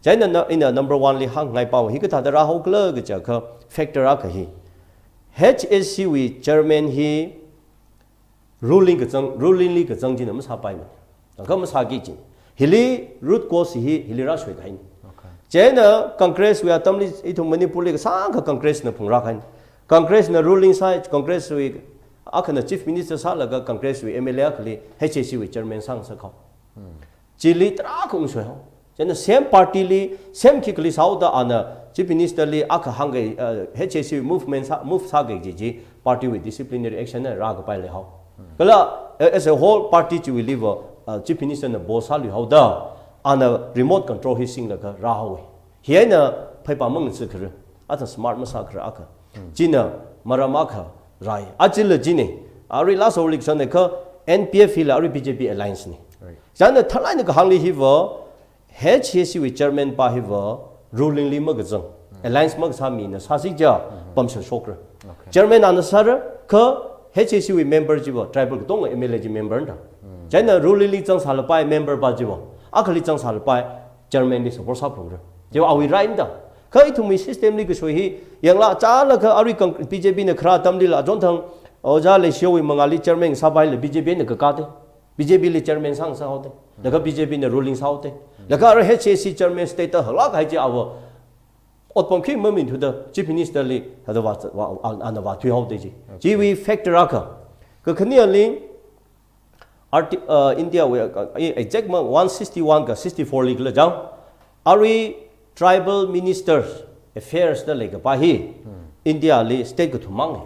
Chieina na, ina number one li hāngngai pava hi kathāda rāhaokhala kajiakha factor akha hi. H A C wui chairman hi ruling kazang, ruling li kazang china masāpaimana. Kha masāki kaji. Hili root cause hi, hili rāshoikahaina. Okay. Chieina Congress wui atamli ithum Manipur li kasāngkha Congress na phungrākahaina. Congress na ruling sāi, Congress wui akhana chief minister sālaga Congress wui M L A akhali H A C wui chairman sāngasakhao. Chili tarākha ungshoihao. Chieina same party li, same khikhali sāhaoda ana chief minister li akha hāngkahai, uh, H A C movement sā, move sākahai kaji chi party wui disciplinary action na rākapai leihao. Kala, uh, as a whole party chiwuiliva, uh, chief minister na boss sāluihaoda ana remote control hi singlaga rāhaowa. Hi eina pheipa mangasakhara, athang smart masākhara akha. China maram akha rāi. Achila china, arui last election na kha N P F hila arui B J P alliance na. Right. Chieina tharlāk eina kahāngli hiva, H A C wui chairman pa hiva ruling li makazang, alliance makasā mina sāsi chiakha pamshap shokra. Okay. Chairman ana sāra, kha H A C wui member chiva tribal katonga M L A chi member na. Chieina ruling li zangsālapai member pa chiva, akhali zangsālapai chairman li support sāphalungra. Chiva awui right na. Kha ithumwui system li kashoi hi, yangla chālaga arui kang B J P na khara atamlila John Thang, Ojā Leishiwui mangāli chairman sāpaila B J P na kakāda. B J P li chairman sāngasahaoda. Laga B J P na ruling sāhaoda. Laga ara H A C chairman state ta halak hai chi ava otpam khi mamin thuda chief minister li hada va, va, ana vāthuihaoda chi. Okay. Chiwui factor akha. Kakhaneli arti-, uh, India wui, uh, exact ma one sixty-one ka sixty-four li kala chang. Arui tribal ministers affairs da leikapa hi India li state kathummang hi.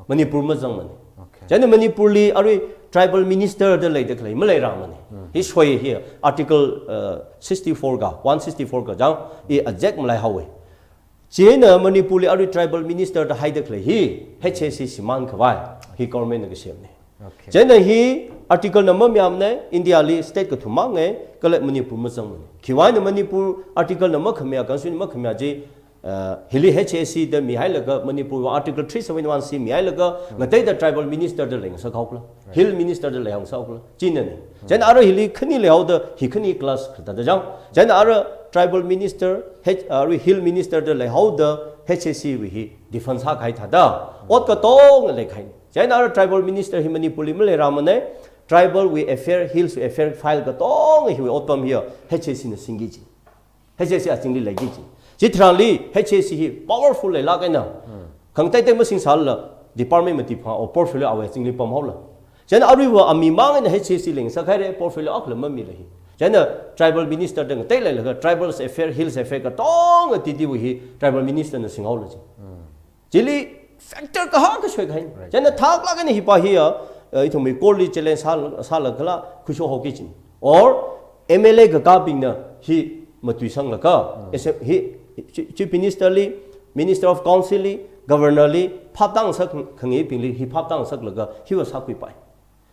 Manipur mazangmana. Okay. Chieina Manipur li arui tribal minister da leida khalei maleirangmana. Hi soi hi article, uh, sixty-four ka, one sixty-four ka chang, i exact malaihaowa. Chieina Manipur li arui tribal minister da haida khalei hi H A C shimānkhavai hi government na kasemna. Okay. Chieina hi Article na mamayāmana, India li state kathum mangai, kala Manipur mazangmana. Khiwuivang eina Manipur article na makhamayā, constitution makhamayā chi, uh, hili H A C da mihailaga, Manipur article three seven one C mihailaga, ngateida tribal minister da leingasak haokhala, hill minister da leihao sāhaokhala, china ni. Chieina ara hili khani leihaoda, hi khani clash khata da jang. Chieina ara tribal minister, H, uh, hill minister da leihaoda, H A C wui hi defense sākahai thāda, ot katonga leikahai. Chieina ara tribal minister hi Manipur li maleirāmana, tribal wui affair, hills wui affair file katonga hiwui otpam hiya H A C na singki chi. H A C azingli leiki chi. Chitharanli H A C hi powerful leilāk eina. Khangateitei masingsālala, department mati phā or portfolio awui azingli pamhaola. Chieina aruiva amimang eina H A C leingasakhaira, portfolio akhala mamila hi. Chieina tribal minister da ngatei leilaga, tribal affair, hills affair katonga T D wui hi tribal minister na singhaola chi. Chili factor kahak kasoi kahai. Right. Chieina thaklāk eina hipa hiya, uh, ithumwui court li challenge sāla, sālakhala khuisho haoki chi. Or M L A kakābingna hi matuisanglaga, ese-, hi chi-, Chief Minister li, Minister of Council li, Governor li, phaptāngasak khang-, khangibingli hi phaptāngasaklaga, hiva sākhuipai.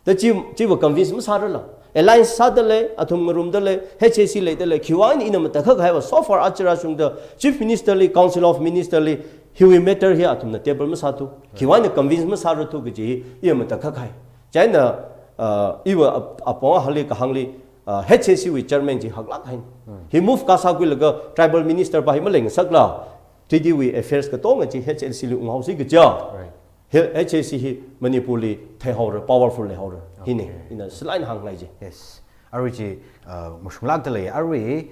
Da chi, chiva convince masārala. Alliance sādalei, athum ngarumdalei, H A C leidalei, khiwuivang eina ina matakhak kahaiva, so far aja rāshungda, Chief Minister li, Council of Minister li, hiwui matter hi athumna table masāthu. Khiwuivang eina convince masārarthu kaji hi, iya matakhak kahai. Chieina, uh, iva ap-, apong ahali kahāngli, uh, H A C wui chairman chi haklāk haina. Hi move kasā khuilaga tribal minister pa hi maleingasakla, T D wui affairs katonga chi H A C li unghaosi kaja. Right. Hi H A C hi Manipur li theihaora, powerful leihaora. Hina, okay, ina sālaina hāngngai chi. Yes. Arui chi, uh, mashunglākdalei. Arui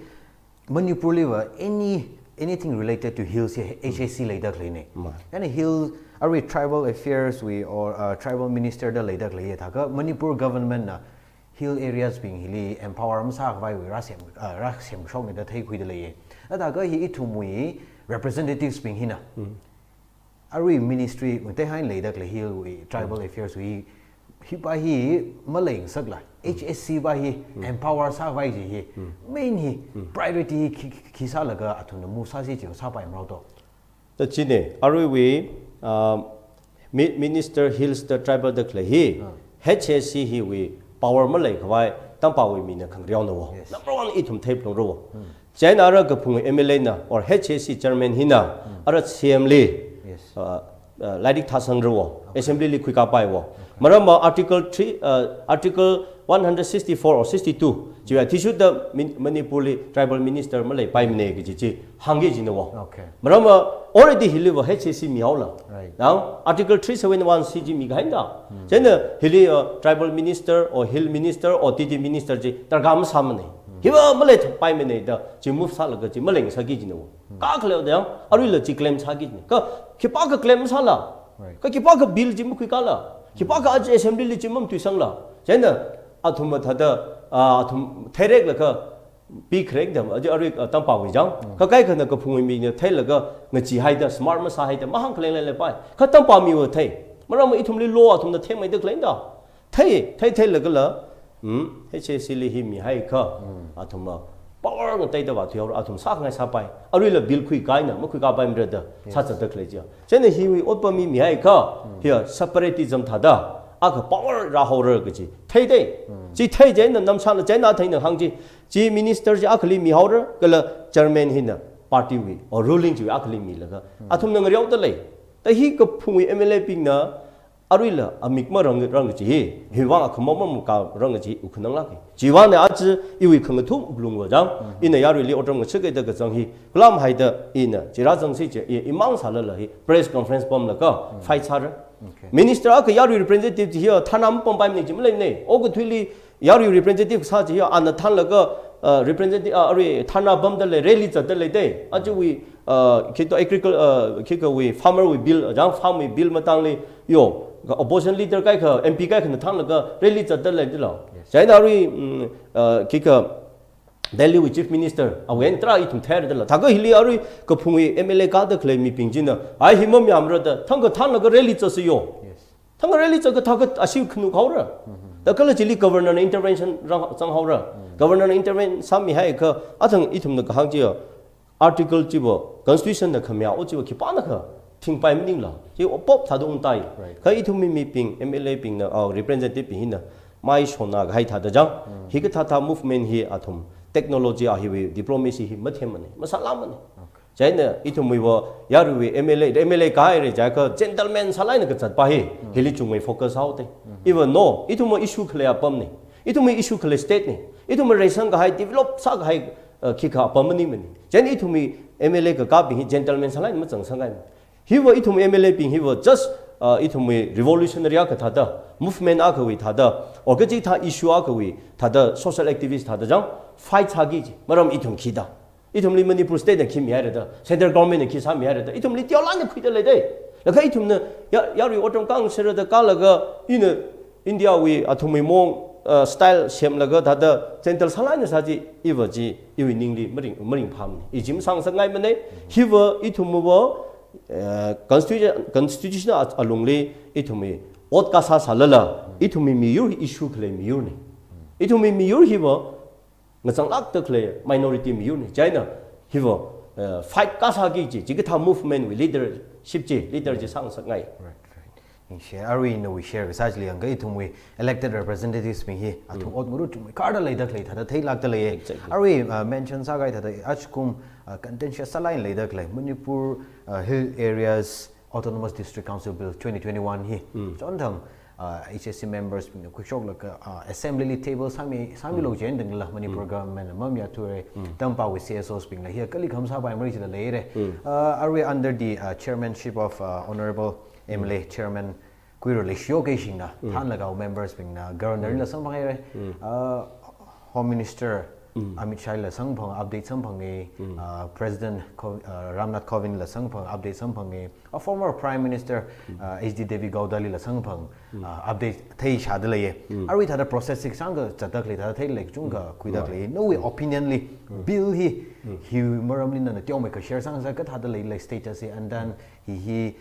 Manipur liva any, anything related to hills hi H A C leida khaleina. Ma. Chieina hill, arui tribal affairs wui or, uh, tribal minister da leida khalei thākha Manipur government na hill areas bing hili empower masākhavaiwui rāsem, uh, rāsemshokna da theikhuidalei. Thākha hi ithumwui representatives bing hina. Arui ministry ngatei haina leida khalei hill wui, tribal affairs wui, hipa hi maleingasakla, H A C pa hi empower sākhavai chi hi, main hi, priority hi khi, khi, khi sālaga athumna move sāsi chi sāpai marao to. Da china, aruiwui, uh, mi-, Minister Hills da Tribal da khalei hi, H A C hiwui power maleikhavai, Tampawui mina khangareona wo. Yes. Number one ithum theiphalungra wo. Chieina ara kaphung M L A na, or H A C chairman hina, ara C M li, yes, uh, uh, lairik thāsangra wo, okay, assembly li khuikāpai wo. Okay. Maramva article three, uh, article one hundred sixty-four or sixty-two, chiwui athishurda Min-, Manipur li tribal minister maleipaimana kaji chi hāngki kajina wo. Okay. Maramva already hiliva H A C mihaola. Right. Now, article three seven one C chi mikahai da. Chieina hili, uh, tribal minister or hill minister or T D minister chi darkar masāmana. Hiva maleipaimana da, chi move sālaga chi maleingasakki kajina wo. Ka khaleo da yang, aruila chi claim sāki kajina. Ka, khipākha claim sāla. Right. Ka khipākha bill chi makhuikāla. Khipākha aja assembly li chi mamatuisangla. Chieina athum mathāda, ah, athum theireklaga pikharek da, aja arui, ah, Tampawui jang. Ka kaikhana kaphungwui mina theilaga ngacheehaida, smart masāhaida, mahāng khaleng lei leipai. Ka Tampa miva thei. Maramva ithumli law athumna themmeida khalei da. Thei, thei, theilagala, hmm, H A C li hi mihaiakha, athumva power ngateida vāthuihaora, athum sākhangai sāpai. Aruila bill khuikā eina, makhuikāpaimara da, sāzatda khalei chiya. Chieina hiwui otpam mi mihaiakha, hiya separatism thāda, akha power rāhaora kaji. Theidei. Chi thei chieina namsāla chieina athei eina hāng chi. Chi minister chi akhali mihaora, kala chairman hina party wui, or ruling chiwui akhali milaga. Athumna ngareodalei. Da hi kaphungwui M L A bingna, aruila amik marang, rang kaji hi, hiwui vang akhamong mamaka rang kaji hi wukkhananglāka. Chiwui vangna aja iwui khangathum wuklungva jang, ina yaruili otram ngachikhaida kazang hi, khuilamhaida ina, chi rāzangsi chi, i, imang sālala hi, press conference pamlaga, fight sāra. Okay. Minister akha yarui representative chi hiya, thānā mapampaimana chi maleimana, okathuili yarui representative sā chi hiya, ana thānlaga, uh, representative, uh, arui thānā pamdalei, rally zatdalei dei, ajawui, uh, khito agriculture, uh, khikawui farmer wui bill, jang farm wui bill matangli, yo, opposition leader kaikha, M P kaikhana thānlaga rally zatdalei dilo. Yes. Chieina arui, mm, uh, khika Delhi wui Chief Minister, awui eina tarā ithum theira dilo. Thākha hili arui kaphungwui M L A kāda khalei mibing china, ai hi mamayāmara da, thangkha thānlaga rally zatsiyo. Yes. Thangkha rally zatkha thākha ashi khanuk haora. Da kala chili governor na intervention rang zanghaora. Governor na intervene sāmihaiakha, athang ithumna kahāng chiya, article chiva, constitution na khamayā ot chiva khipānakha thingpai maningla. Chi opop thāda ungtai. Right. Kha ithumwui mibing, M L A bingna, ah, representative bing hina, Mai shona kahai thāda jang, hi kathāthā movement hi athum technology a hiwui diplomacy hi mathemmane, masālāmane. Chieina ithumwui va yaruiwui M L A, M L A kahaire jiakha gentleman sālāk eina kazatpa hi, hili chungmei focus haoda. Even no, ithumwui issue khalei apamne, ithumwui issue khalei state ne, ithumwui reisang kahai, develop sākahai, uh, khikha apam maningmane. Chieina ithumwui M L A kakābing hi gentleman sālāk eina mazangsangngai. Hiva ithum M L A bing hiva just, uh, ithumwui revolutionary akha thāda, movement akhawui thāda, or kachikathā issue akhawui thāda, social activist thāda jang fight sāki ji. Maram ithum khida. Ithumli Manipur state na khi mihaira da, central government na khi sāmihaira da, ithumli teolāk eina khuida leida. Laga ithumna ya, yarui otram kang sera da kalaga, ina India wui athumwui mong, uh, style semlaga thāda gentle sālāk eina sā ji, iva ji, iwui ningli maring, maringphāmane. I ji masāngasakngaimane, hiva ithumwui va, uh, constitution, constitution a-, alungli ithumwui ot kasā sālala, ithumwui miyur hi issue khalei miyurne. Ithumwui miyur hiva ngazanglākda khalei minority miyurne. Chieina hiva, uh, fight kasāki ji, chikathā movement wui leadership ji, leader ji sāngasakngai. Right, right. Ningshi, arui nawui share kasā chili yangakha ithumwui elected representatives bing hi, athum ot ngarut chungmeikharda leida khalei thāda theilākda leiye. Exactly. Arui, uh, mention sākahai thāda, ajakum, uh, contentious sālāk eina leida khalei Manipur, uh, Hill Areas Autonomous District Council Bill twenty twenty-one hi. Chonthang, uh, H A C members bingna khuishoklaga, uh, assembly li table sāmi, sāmilu jindangla Manipur government na mamayāthure, tampawui C S Os bingla hi kali kham sāpai mari jila leire. Uh, arui under the, uh, chairmanship of, uh, Honorable M L A Chairman Kuiro Leishio Keishingna, thanlaga members bingna, Governor la samphanghaire. Uh, Home Minister Amit Shah la samphang, update samphange, uh, President Ko-, uh, Ramnath Kovind la samphang, update samphange, a former Prime Minister, uh, H D Devegowda li la samphang, uh, update theishāda leiye. Arui thāda process sik sangkazatda khalei thāda theilei kachungkha khuida khalei. Nawui opinion li, bill hi, hi maramli nana teomeikha share sāngasaka thāda leilei status hi, and then hi hi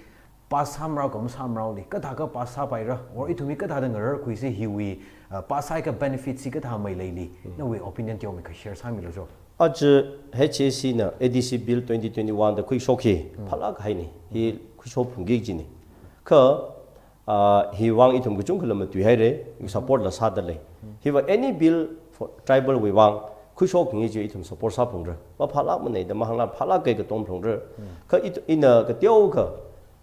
pass sāmarao kha masāmaraoli, kathākha pass sāpaira, or ithumwui kathāda ngararkhuisi hiwui, uh, pass sāhaiakha benefit si kathā meileili, nawui opinion teomeikha share sāmilu jo. Aja H A C na A D C Bill twenty twenty-one da khuishok hi, phalāk haine, hi khuishok phungki jine. Kha, uh, hiwui vang ithum kachungkhala matuihaire, support la sāda lei. Hiva any bill for tribal wui vang, khuishok ngi ji ithum support sāphungra. Maphalākmane da mahāngla phalākkahai katom phungra. Kha it-, ina kateokha,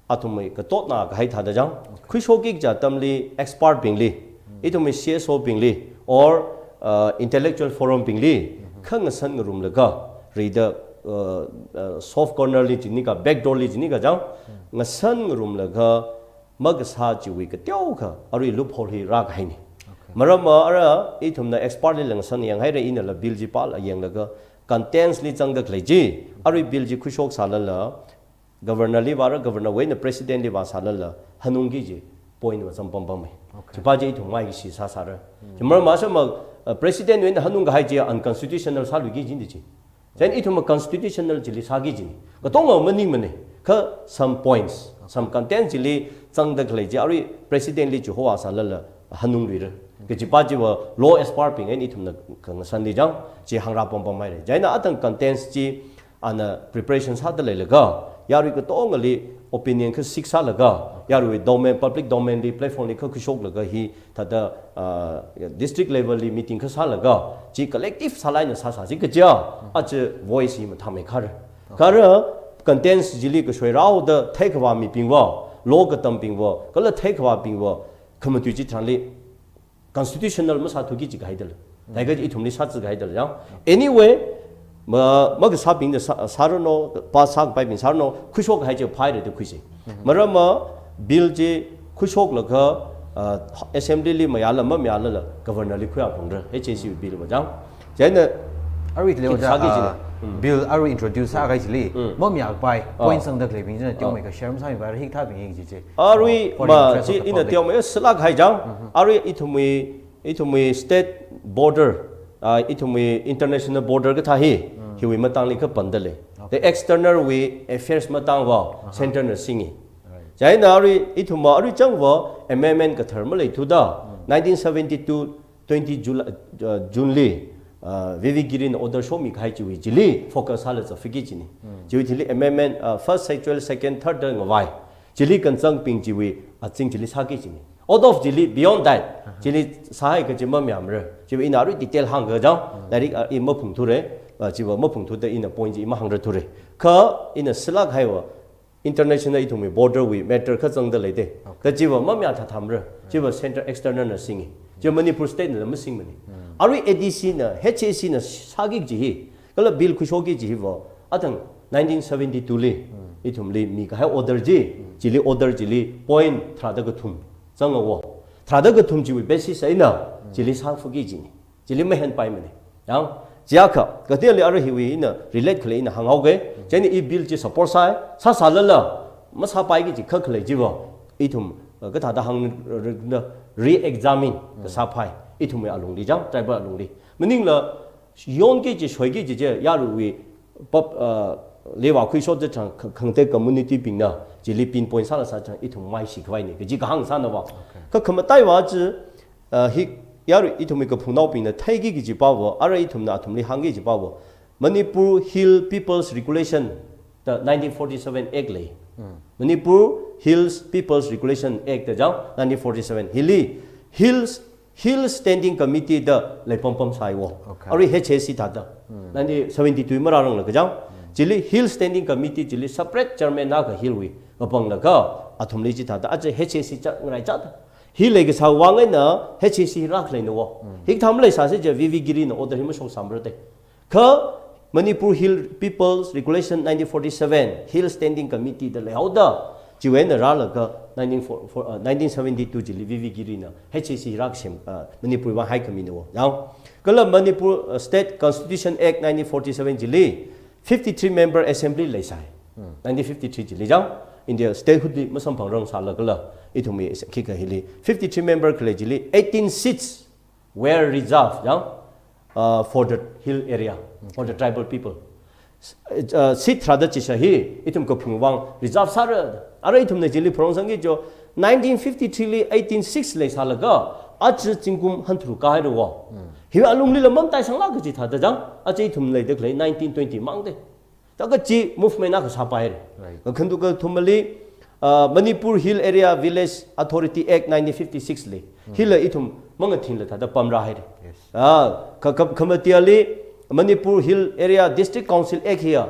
athumwui katotna kahai thāda jang, khuishokki kaja atamli expert bingli, ithumwui C S O bingli, or, uh, intellectual forum bingli, khangasan ngarumlaga, rida, uh, uh, soft corner li jinikha, back door li jinikha jang, ngasan ngarumlaga, makasā chiwui kateokha, arui loophole hi rākahaine. Maramva ara, ithumna expert li la ngasan yanghaire, inala bill chi pāla yanglaga, contents li zangda khalei ji, arui bill chi khuishok sālala, Governor li vāra, Governor wui eina President li vāsālala, hanungki ji point va sampam pamme. Chipa ji ithum maikashi sāsāra. Chi maramva sāma, uh, President wui eina hanung kahai ji unconstitutional sāluiki jinde ji. Chieina ithum constitutional chili sāki jine. Katonga maningmane. Kha some points, some content chili zangda khalei ji, arui President li chiho vāsālala hanungluira. Kajipa jiva law expert bing eina ithumna khangasanli jang, chi hāngrā pampamhaire. Chieina athang contents chi, ana preparation sāda leilaga, yarui katongali opinion kha seek sālaga, yarui domain, public domain li, platform li kha khuishoklaga hi thāda, uh, district level li meeting kha sālaga, chi collective sālāk eina sāsāsi kaja, aja voice hi mathāmeikhara. Khara contents chili kashoirao da theikhavā mibingva, law katambingva, kala theikhavābingva, khamatui chitharanli constitutional masāthuki ji kahaidala. Thākha ithumli sātsi kahaidala jang. Anyway, ma, makasābingna sā, sāranu, pass sākapaibing sāranu, khuishok kahai chi phāhaire da khuise. Maramva bill chi khuishoklaga, uh, assembly li mayāla mamayālala, Governor li khuiya phungra, H A C bill va jang. Chieina arui tile kin oja, sāki jine. Ah, bill arui introduce sākahai chili, mamayākapai, point sangda khaleibing china teomeikha share masāmipai, hikathābing hi ji chi. Arui for the ma interest of chi the ina public. Teomei sālāk kahai jang. Arui ithumwui, ithumwui state border, ah, ithumwui international border kathā hi, hiwui matangli kha panda lei. The external wui affairs matangva, center na singi. Chieina arui ithumva arui changva amendment kathar maleithuda, nineteen seventy-two, twenty July, uh, June li, uh, V V Giri na order shomi kahai chiwui chili focus sāla zaphiki jine. Chiwui thili amendment, uh, first schedule, second, third da ngavai. Chili kanchangbing chiwui azing chili sāki jine. Out of chili, beyond that, chili sāhai kachi mamayāmara. Chiva ina arui detail hāngkachang, lairik, ah, i maphungthura, ah, chiva maphungthuda ina point chi i mahāngrarthura. Kha ina silāk haiva, international ithumwui border wui matter kha zangda leida. Okay. Kha chiva mamayā thathamara. Chiva central external na singi. Chiva Manipur state na masingmana. Arui A D C na, H A C na sāki kaji hi, kala bill khuishoki kaji hiva, athang nineteen seventy-two li, ithumli mikahai order chi, chili order chili point tharāda kathum zanga wo. Tharāda kathum chiwui basis eina, chili sāfaki kajina. Chili mahenpaimana. Yang, chiakha, kateoli arui hiwui ina relate khalei ina hānghaoga, chieina i bill chi support sāi, sāsālala, masāpaiki kaji kha khalei chiva, ithum, uh, kathāda hāng, uh, re-examine kasāpai, ithumwui alungli chang, tribal alungli. Maningla, yonki kaji, shoiki kaji chi, yaruiwui, pap, uh, leiva khuishot chang, kha-, khangatei community bingna, chili pinpoint sāla sā chang, ithum maishi khavaina, kaji kahāng sāna va. Okay. Kha khamataiva chi, uh, hi, yarui ithumwui kaphungnaobingna theiki kaji pava, arui ithumna athumli hāngki kaji pava, Manipur Hill People's Regulation, the nineteen forty-seven Act lei. Manipur Hills People's Regulation Act da chang, nineteen forty-seven. Hili, Hills, Hill Standing Committee da leipampam sāi wo. Okay. Arui H A C thāda. Nineteen seventy-two marāranglaga chang. Chili Hill Standing Committee chili separate chairman na ka hill wui kapanglaga athumli chithāda. Aja H A C cha ngaraichāda. Hi leikasā vang eina H A C rākhaleina wo. Hikathā maleisāsi kaja V V Giri na order hi mashoksāmara da. Kha Manipur Hill People's Regulation nineteen forty-seven, Hill Standing Committee da leihaoda, chiwui eina rālaga nineteen four, four, uh, nineteen seventy-two chili V V Giri na H A C rākasem, uh, Manipur vang haikhamina wo. Yang, kala Manipur, uh, State Constitution Act nineteen forty-seven chili fifty-three member assembly leisai. Nineteen fifty-three chili chang, India statehood li masamphangrang sālagala, ithumwui khikha hili fifty-three member khalei chili eighteen seats were reserved, yang, uh, for the hill area, for the tribal people. S-, uh, seat tharāda chisha hi, ithum kaphung vang reserve sāra, arui ithumna chili pharong sangki kajo, nineteen fifty-three li eighteen six leisālaga, aja zingkum hantharuk kāhaira wo. Hi alunglila mamataisangla kaji thāda chang, aja ithum leida khalei nineteen twenty mangda. Taka chi movement akha sāpaira. Right. Kakhandu kathumali, uh, Manipur Hill Area Village Authority Act nineteen fifty-six li. Hila ithum mangathinla thāda pamrāhaira. Yes. Ah, ka, ka, khamatiali Manipur Hill Area District Council Act hiya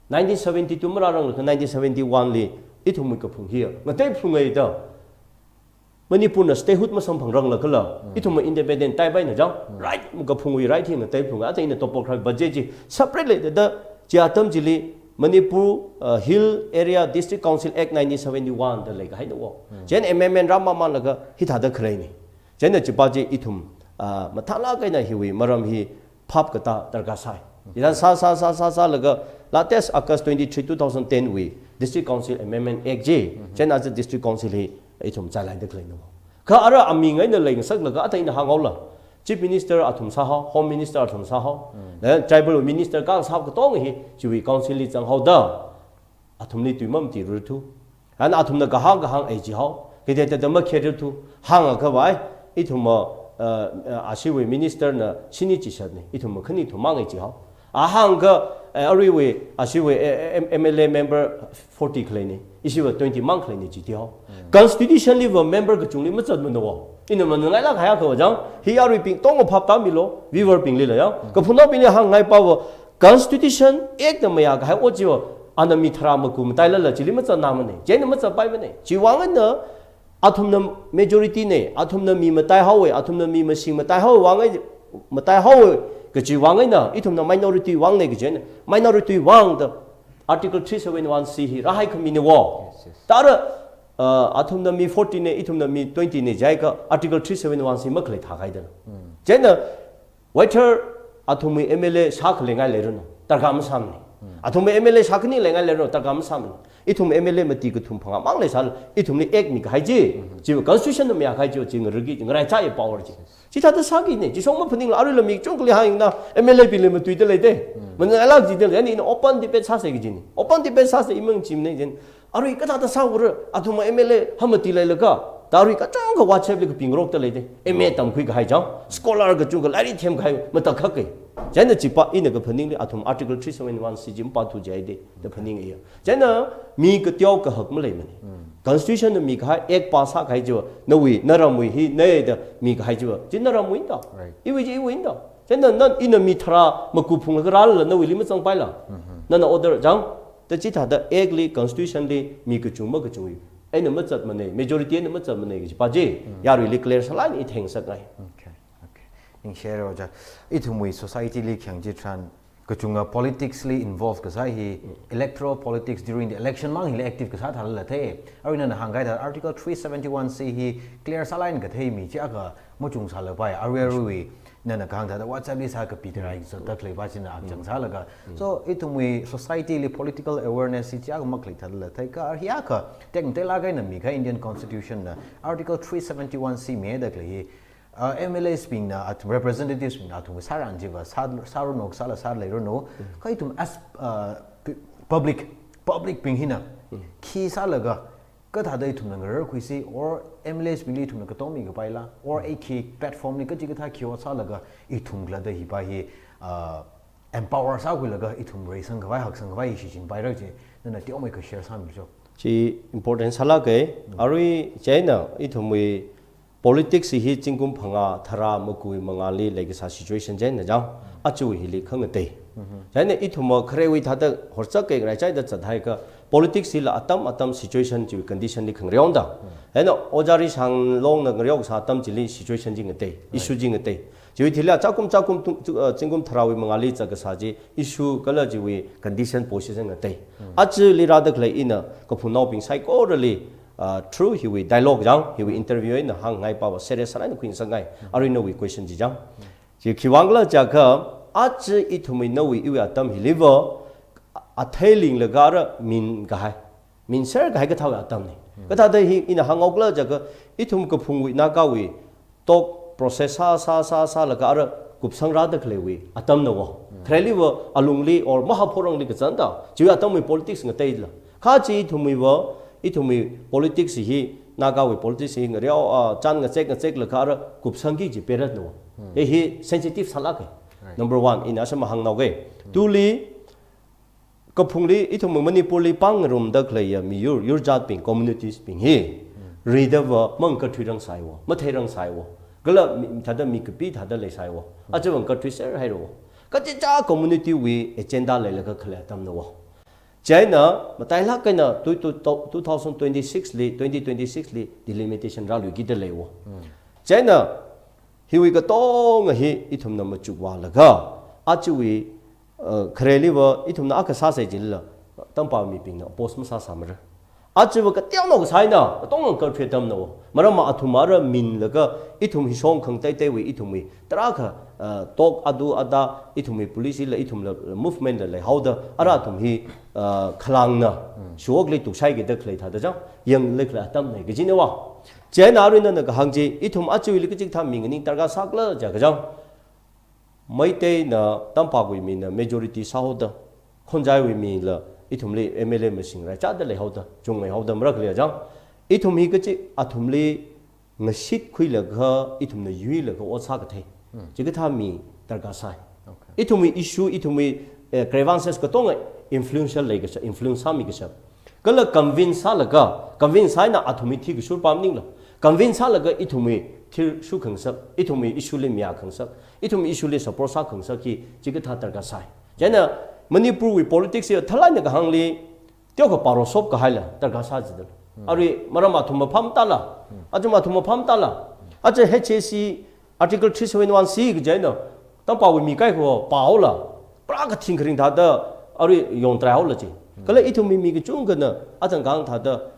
nineteen seventy-two marāranglaga nineteen seventy-one li ithumwui kaphung hiya ngateiphungaida. Manipurna statehood masamphangranglaga kala, ithumna independent taipaina chang, right, kaphungwui right hi ngateiphunga, ata ina topography budget chi separate leida, chi atam chili Manipur, uh, Hill Area District Council Act nineteen seventy-one da leikahaina wo. Chieina amendment rāmamānlaga hithāda khaleina. Chieina chipa chi ithum, uh, mathālāk eina hiwui maram hi phap katā darkar sai. Chithāda sā, sā, sā, sā, sālaga latest August twenty-three, two thousand ten wui District Council Amendment Act chi, chieina aja District Council hi ithum chalaida khaleina wo. Kha ara aming eina leingasaklaga ata ina hānghaola. Chief Minister athum sāhao, Home Minister athum sāhao, le Tribal Minister kasā katonga hi chiwui council li zanghaoda, athumli tui mamatirarthu. Ana athumna kahāng kahāng ei jihao, kateitei makherarthu, hāngakha vai, ithumva, uh, uh, ashiwui minister na shini chishatna, ithumva khani thum mang ei jihao. Ahāngakha, eh, aruiwui, ashiwui, eh, eh, M-, M L A member forty khaleina, ishiva twenty mang khaleina jithihao. Constitution liva member kachungli mazatmana wo. Ina mangangailāk haiakha va chang, hi aruibing tongva phap tāmilu, viewer binglila yang. Kaphungnaobingli hāngngai pava, Constitution Act na mayākahai ot chiva, ana mi tharā maku matailala chili mazatnāmana, chieina mazatpaimana. Chiwui vang eina, athumna majority na, athumna mi mataihaowa, athumna mi mashing mataihaowa vang ei, mataihaowa kajiwui vang eina, ithumna minority vangna kaji eina, minority vang da Article three seven one C hi rāhaikhamina wo. Yes, yes. Tara, uh, athumna mi forty na, ithumna mi twenty na jiakha Article three seven one C makhalei thākhaida. Chieina, whether athumwui M L A shākha leingai leiranu, darkar masāmana. Athumwui M L A shākhani leingai leiranu, darkar masāmana. Ithum M L A mati kathum phangā mang leisālala, ithumli act mikahai chi, chiva constitution na mayākahai chi, chi ngaraki, ngaraichāya power chi. Chithāda sākina, chi shong maphaningla, aruila mi kachungkhali hāngna, M L A bingli matuida leida. Mangangailāk jida lei, ani ina open debate sāsa kajina. Open debate sāsa imang chimna jin. Arui kathāda sāura, athum M L A hamati leilakha, ta arui kachungkha WhatsApp li kapingarokta leida. M A tamkhuikahai chang, scholar kachungkha lairik themkahai matakhak kei. Chieina chipa ina kaphaningli athum Article three seventy-one C chi mapathu jihaida, da phaninga. Chieina mi kateo kahak maleimana. Constitution na mikahai, act pass sākahai chiva, nawui, naramwui hi, na da mikahai chiva, chi naramwui da. Right. Iwui chi iwui da. Chieina nana, ina mi tharā maku phunglaga rālala nawuili mazangpaila. Nana order chang, da chithāda act li, constitution li, mi kachung makachungwui eina mazatmana, majority eina mazatmana kajipa chi, yaruili clear sālāk eina i theingasakngai. Okay, okay. Ningshi haira ojā. Ithumwui society li khayang chitharan, kachunga politics li involve kasā hi, electoral politics during the election mang hili active kasā thālala thei. Arui nana hāngkahai thāda Article three seventy-one C hi clear sālāk eina kathei mi chiakha machungsālapai. Arui aruiwui nana kahāng thāda WhatsApp li sākapi tharai sāda khaleipa china akchang sālaga. So, ithumwui society li political awareness hi chiakha makhalei thālala thei, kha arui hiyākha tekmateilāk eina mikahai Indian Constitution na Article three seventy-one C mida khalei hi, uh, M L As bingna, athum representatives bingna athum sāran chiva sā, sāranu, sāla sāleiranu. Kha ithum as, uh, pu-, public, public bing hina khi sālaga, kathāda ithumna ngararkhuisi, or M L As bingli ithumna katong mikapaila, or A K platform li kachikathā khi ot sālaga ithum khala da hipa hi, uh, empower sākhuilaga ithum reisangkhavai, haksangkhavai hi shichinpaira chi, nana teomeikha share sāmilu cho. Chi important sālāka. Arui chieina ithumwui politics hi zingkum phangā, tharā, maku, mangāli leikasā situation chieina chang, aja hili khangatei. Chieina ithumva kharewui thāda horchak kei ngarai chaida zathaiakha, politics hila atam atam situation chiwui condition li khangareo da. Chieina ojā Rishang Longna ngareo kasā atam chili situation chi ngatei, issue chi ngatei. Chiwui thili chākum chākum tung, chu-, uh, zingkum tharāwui mangāli zatkasā chi issue kala chiwui condition position ngatei. Ajali rāda khalei ina kaphungnaobing saikorali, uh, through hiwui dialogue chang, hiwui interview eina hāngngaipava serious sālāk eina khuingasakngai. Arui nawui question chi chang. Chi khiwuivang khala jiakha, aja ithumwui nawui iwui atam hiliva, athei linglaga ara minkahai, minser kahai kathāwui atamna. Kathāda hi ina hāngngaokhala jiakha, ithum kaphungwui Nagawui talk process sā, sā, sā, sālaga ara kupsang rāda khaleiwui atamna wo. Khareliva alungli or mahaphorangli kazang da, chiwui atamwui politics ngateila. Kha chi ithumwuiva, ithumwui politics hi, Nagawui politics hi ngareo, ah, chān ngazek ngazeklaga ara kupsangki kaji peratna wo. Hi hi sensitive sālāka. Right. Number one, ina asam hāngnaoka. Tuli, kaphungli, ithum Manipurli pāng ngarumda khaleiya miyur, yurjatbing, communities bing hi, ridava mangkathuirangsai wo, matheirangsai wo. Kala mi, thāda mi kapi thāda leisai wo. Ajava ngakathuiser haira wo. Kachichā community wui agenda leilaga khalei atamna wo. Chieina matailāk eina tu, tu, tu, two thousand twenty-six li, twenty twenty-six li delimitation rāluikida lei wo. Chieina hiwui katonga hi ithumna machukvālaga, ajawui, uh, khareliva ithumna akha sāsai jilala, tampao mibingna oppose masāsāmara. Ajava kateonao kasā eina, katonga ngakathui atamna wo. Maramva athum ara minlaga, ithum hi shong khangateiteiwui, ithumwui tarākha, uh, talk adu ada, ithumwui policy la, ithumla movement la leihaoda, ara athum hi, uh, khalangna, shuokli tukshaikida khalei thāda chang, yanglei khalei atamna kajina wo. Chieina arui nana kahāng chi, ithum ajawuili kachikathā mi nganing darkar sākhala jiakha chang, Meiteina, tampaowui mina majority sāhaoda, Khonjaiwui mila ithumli M L A mashing raichāda leihaoda, chungmeihaoda, marakli ajang. Ithum hi kachi athumli ngashitkhuilaga, ithumna yuilaga ot sākathei. Chikathā mi darkar sai. Okay. Ithumwui issue, ithumwui, eh, grievances katonga influential leikasā, influence sāmikasā. Kala convince sālaga, convince sāeina athumwui thikashur pamningla. Convince sālaga ithumwui thishur khangasak, ithumwui issue li mayā khangasak, ithumwui issue li support sā khangasak hi, chikathā darkar sai. Chieina Manipurwui politics hi thalai eina kahāngli, teokha paro shop kahaila, darkar sā jida. Arui maram athum mapham tala, athum athum mapham tala, aja H A C Article three seven one C kaji eina, tampaowui mi kaikho paola, pra kathing kharing thāda, arui yongtrai haola chi. Kala ithumwui mi kachungkhana, atang kang thāda,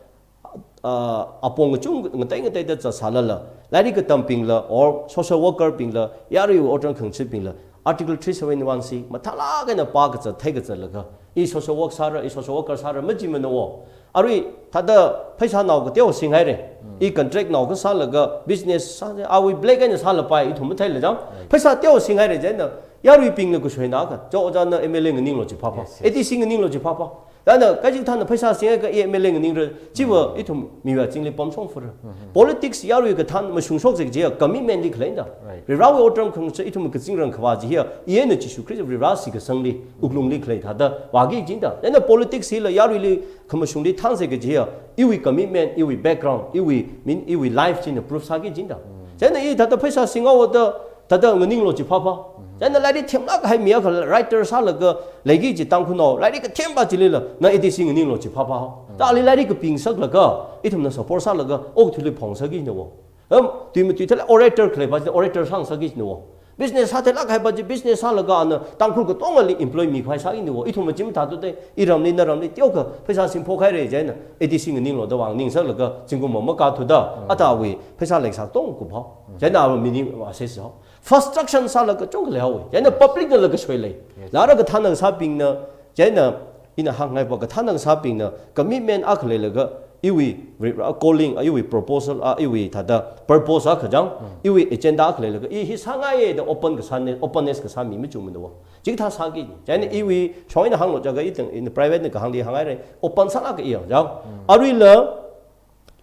ah, apong kachung ngatei ngateida zatsālala, lairik katambingla, or social worker bingla, yarui otran khangchibingla, Article three seven one C, mathālāk eina pā kazat, thei kazatlaga, i social work sāra, i social worker sāra, majimana wo. Arui, thāda pheisānao kateo singhaira. I contract nao kasālaga, business sā, awui black eina sālapai, ithum matheila jang. Right. Pheisā teo singhaira chieina, yaruibingla kashoina ka, cho ojā na M L A nganinglu chi phapha. Yes, yes. A D C nganinglu chi phapha. Thāna, kaji thāna pheisā singakha i M L A nganingra, chiva ithum miwui azingli pamshong fura. Politics yarui kathāna mashungshok zek jiya commitment li khaleina da. Right. Varivarawui otram khangachei ithum kazingrang khavā jiya, i eina Jishu Khrista Varivara shitsangli, wuklungli khalei thāda vāki jina da. Thāna politics hila yaruili khamashungli thang zek jiya, iwui commitment, iwui background, iwui min, iwui life china proof sāki jina da. Thāna i thāda pheisā singhaoda, thāda nganinglu chi phapha. Thāna lairik themlāk kahai mi akha writer sālaga leiki ji Tangkhulnao, lairik kathempa chilila, na A D C nganinglu chi phapha. Thāli lairik kapingasaklaga, ithumna support sālaga, okathuili phongsāki jina wo. Em, tui matui thāla orator khaleipa chi orator sāngasaiki jina wo. Business sātheilāk kahaipa chi business sālaga ana Tangkhul katongali employ mikhavai sāki jina wo. Ithumva chi mathāthuda, iramli naramli teokha pheisā singphok haira jina, A D C nganinglu da vang ningsālaga, zingkum makathuda, athāwui pheisā leisā tong kupha. Jina ava meaning assess ho. Frustration sālaga chungkha leihaowa. Jina public nala kashoi lei. Lara kathāna kasābingna, jina ina hāngngaipa kathāna kasābingna, commitment akha leilaga, iwui re-, calling, iwui proposal, a, iwui thāda purpose akha jang, iwui agenda akha leilaga, i hi sāngaiya da open kasā ne, openness kasā mi machungmana wo. Chikathā sāki. Jina iwui shong eina hānglu jiakha i thang, in private na kahāngli hānghaira, open sālāka i jang. Aruila,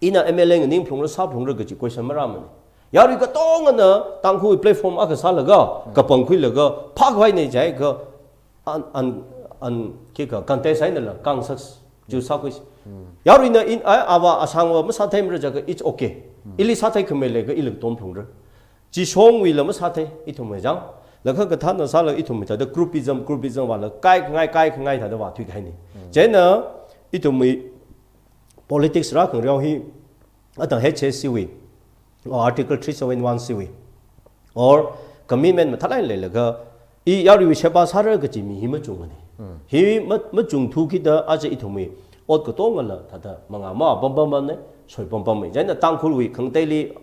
ina M L A nganing phalungra, sāphalungra kaji question marāmana. Yarui katongana Tangkhul platform akha sālaga, kapangkhuilaga, phākhavai ne jiakha, an, an, an, khikha, contest einala, kang saks, ju sākhui. Yaruina in, ai, ava asangva masātheimara jiakha, it's okay. Ili sāthei khamei leiakha, ili katom phalungra. Chi shongwuila masāthei, ithumwui jang. Laga kathāna sālaga ithumwui thāda groupism, groupism vāla, kaikhangai, kaikhangai thāda vāthui kahaina. Jina, ithumwui politics rākhangareo hi, athang H A C wui, or Article three seven one C wui, or commitment mathālāk leilaga, i yaruiwui sheba sāra kaji mi hi machungmana. Hi ma-, machungthukida aja ithumwui ot katongala, thāda mangā mapam pammana, soi pampammana. Jina Tangkhulwui khangateili,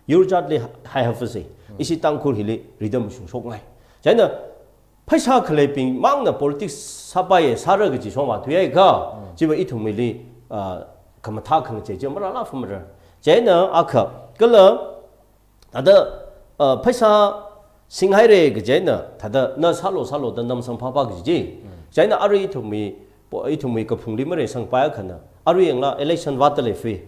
yurjatli hai hafasi, ishi Tangkhul hili rida mashungshokngai. Jina, pheisā khaleibing mangna politics sāpaiya, sāra kaji shong vāthuiakha, chiva ithumwuili, ah, khamathā khangachei chi marālāk phamara. Jina akha, kala, thāda, ah, pheisā singhaira kajina, thāda na sālu, sālu da namsang phapha kaji chi. Jina arui ithumwui, po-, ithumwui kaphungli mareisangpai akhana. Arui yanglu election vātda lei free.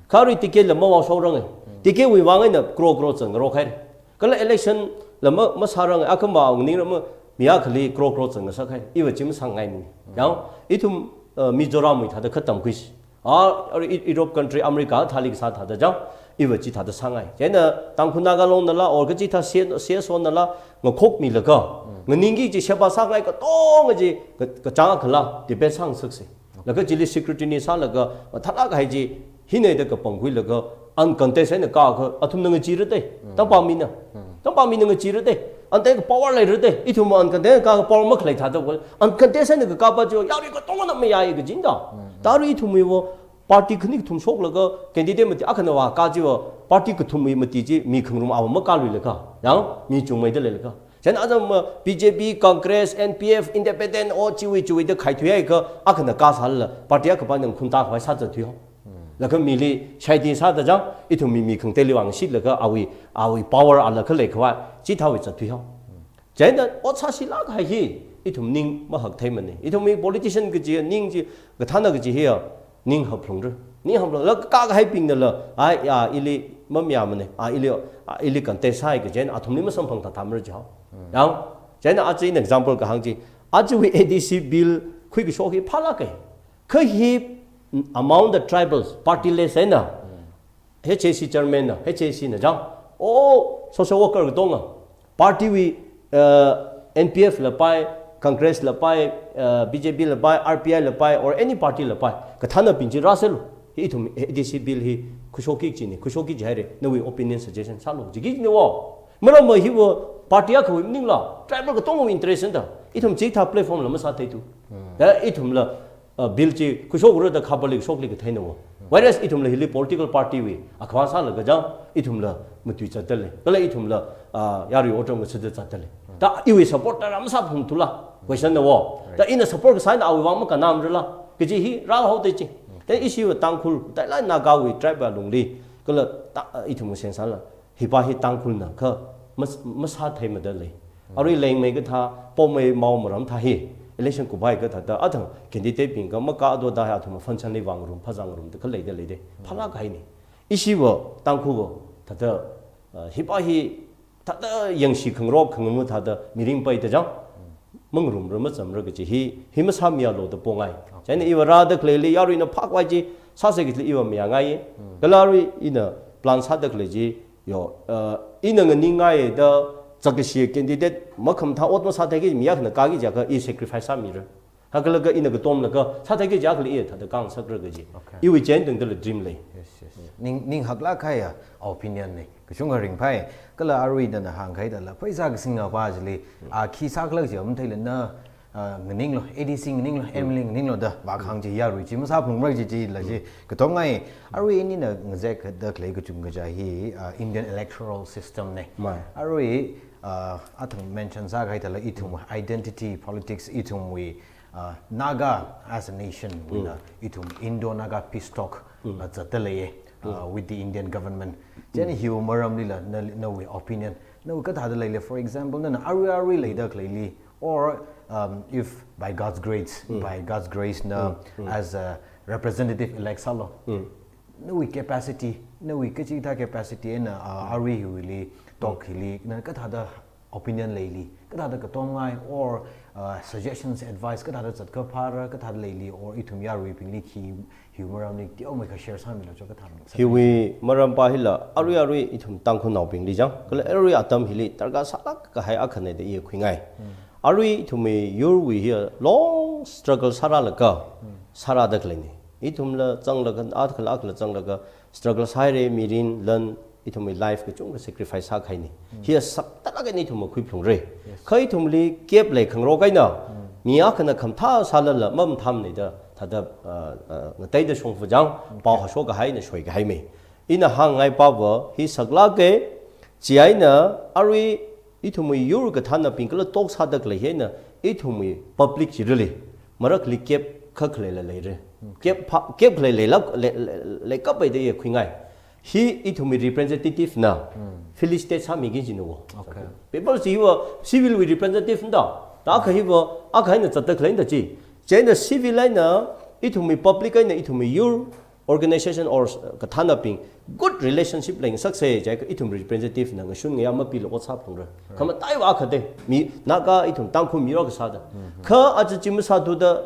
Kha arui ticket la mavāshokrange. Ticket wui vang eina crore crore zang ngarok haira. Kala election la ma, masārang, akhama nganingra ma, mi akhali crore crore zang ngasak hai. Iva chi masāngaimana. Yang, ithum, uh, Mizoramwui thāda kha tamkhui si. A, arui E-, Europe country, America thāli kasā thāda jang, iva chi thāda sāngai. Chieina Tangkhul Naga Long nala, or kachi thā C-, C S O nala, ngakhokmilaga, nganingki chi sheba sāngai katonga chi, ka, kachāng khala, debate sāngasaksi. Laga chili secretary ni sālaga, mathālāk kahai chi, hina da kapangkhuilaga, uncontest eina kākha, athumna ngachee rate, tangpāmina. Tangpāmina ngachee rate, ante ka power lei rate, ithum uncontest kākha power makhalei thāda, uncontest eina kakāpa chi, yarui katongana mayāya kajina da. Thāda arui ithumwui wo, party khani kathum shoklaga, candidate mati akhana vākā chiva, party kathumwui mati chi, mi khangarum ava makāluilaga, yang, mi chungmeida leilaga. Chieina aja ma B J P, Congress, N P F, Independent, o chiwui chiwui da khaithuihaiakha, akhana kāsālala, party akhapa nang khunta khavai sāzatthui ho. Laga mili shaidi sāda jang, ithum mi mi khangateili vāngshitlaga, awui, awui power ala khalei khavai, chithāwui zatthui ho. Chieina ot sāshilāk kahai hi, ithum ning mahaktheimana. Ithumwui politician kaji ning chi, kathāna kaji hiya, ning haplungra. Ning haplung, la kakahaibingnala, ai, ya, ili mamayāmana, a, ili, a, ili contest sāi kaji eina, athumli masamphang thāthāmara jao. Yang, chieina aja ina example kahāng chi, ajawui A D C bill khuikashok hi phālāka. Kha hi among the tribals, party less eina, H A C chairman na, H A C na jang, o social worker katonga, party wui, uh, N P F la pai, Congress la pai, uh, B J P la pai, R P I la pai, or any party la pai, kathānabing chi rāsālu, hi ithum A D C bill hi khuishokki kajina, khuishokki kaji haira, nawui opinion suggestion sālu, jiki kajina wo. Maramva hiva party akhawui maningla, tribal katongawui interest na da, ithum chithā platform la masātheithu. Da ithumla, uh, bill chi khuishokra da kha public shokli katheina wo. Whereas ithumla hili political party wui akhava sālaga jang, ithumla matui zatda lei. Kala ithumla, uh, yarui otram kasāda zatda lei. Da iwui support da ram sāphungthula. Question na wo. Da ina support kasā eina awui vang makannamrala. Kaji hi rāhaoda chi. Da ishiva Tangkhul, da la Nagawui tribe alungli. Kala ta, ithum sensāla. Hipa hi Tangkhulna kha mas-, masātheimada lei. Arui lengmei kathā, pongmei mao maram thā hi, election kuphai ka thāda athang candidate bing ka maka ado da ya thum function li vāngarum, phazāngarum da khalei da lei de. Phalak haini. Ishiva, Tangkhuva, thāda, uh, hipa hi, thāda yangshi khangarok khangamu thāda mirin pai da jang. Mangarumra machamra kaji hi, hi masāmiya lo da pongai. Chieina iva rāda khaleili, yaruina phak vai chi, sāsa kajili iva mayāngai. Kala arui ina plan sāda khalei chi, yo, uh, ina nganingai da, zakashi candidate, makhamathā ot masāthei ki, mi akhana kaki jiakha, i sacrifice sāmira. Hākalaga ina katomlaga, sāthei ki jiakha li i thāda kang sakra kaji. Okay. Iwui chen tungda la dream lei. Yes, yes. Ning, ning haklak haiya, opinion ni. Kachungkha ringphai. Kala arui nana hāngkahai da la, pheisā kasing ngapa chili, a khi sākhala chi matheila na, ah, nganinglo, A D C nganinglo, M L A nganinglo da, vākhang chi yarui chi, masāphalungra chi chi la chi, katongai, arui inina ngazek da khalei kachungkha chi hi, ah, Indian electoral system ne. Mai. Arui, ah, athang mention sākahai da la ithum identity politics ithumwui, ah, Naga as a nation, wui na ithum Indo-Naga peace talk, ah, zatda leiye, ah, with the Indian government. Chieina hiwui maramli la, na, nawui opinion, nawui kathāda leile, for example, nana arui arui leida khaleili, or, um, if by God's grace, by God's grace na, as a representative elect sālo, nawui capacity, nawui kachikathā capacity eina, ah, arui hiwuili, talk hili, na kathāda opinion leili, kathāda katongai, or, uh, suggestions, advice, kathāda zatkha phāra, kathāda leili, or ithum yaruibingli khi, hiwui maramli teomeikha share sāmilo cho kathāda. Hiwui maram pa hila, arui arui ithum Tangkhulnaobingli jang, kala arui atam hili, darkar sālak kahai akhana da i khuingai. Arui ithumwui yurwui hi long struggle sārālaga, sārāda khaleini. Ithumla zanglaga, athakhala akhana zanglaga, struggle sāhaire, mirin, lan, ithumwui life kachungkha sacrifice sākahaini. Hi saktalak eina ithum makhuiphalungre. Kha ithumli gap lei khangarok eina, mi akhana khamathā sālala, mamathāmana da, thāda, uh, uh, ngateida shongfa jang, pao hashok kahaina shoikahaimei. Ina hāngngai pava, hi saklak e, chieina, arui, ithumwui yur kathānabing kala talk sāda khalei hina, ithumwui public chirali, marakli gap kha khaleila leire. Gap pha, gap khalei leila, le, le, leikapai da i khuingai. Hi ithumwui representative na, felicitate sāmiki jina wo. Okay. People si hiva civil wui representative na da, da akha hiva, akha eina zatda khaleina da chi. Chieina civil eina, ithumwui public eina, ithumwui yur, organization or, uh, kathānabing, good relationship leingasaksa, jiakha ithum representative na ngashun ngayā mapila ot sāphalungra. Khamataiva akhate, mi, Naga ithum Tangkhul mi rok sāda. Kha aja chi masāthuda,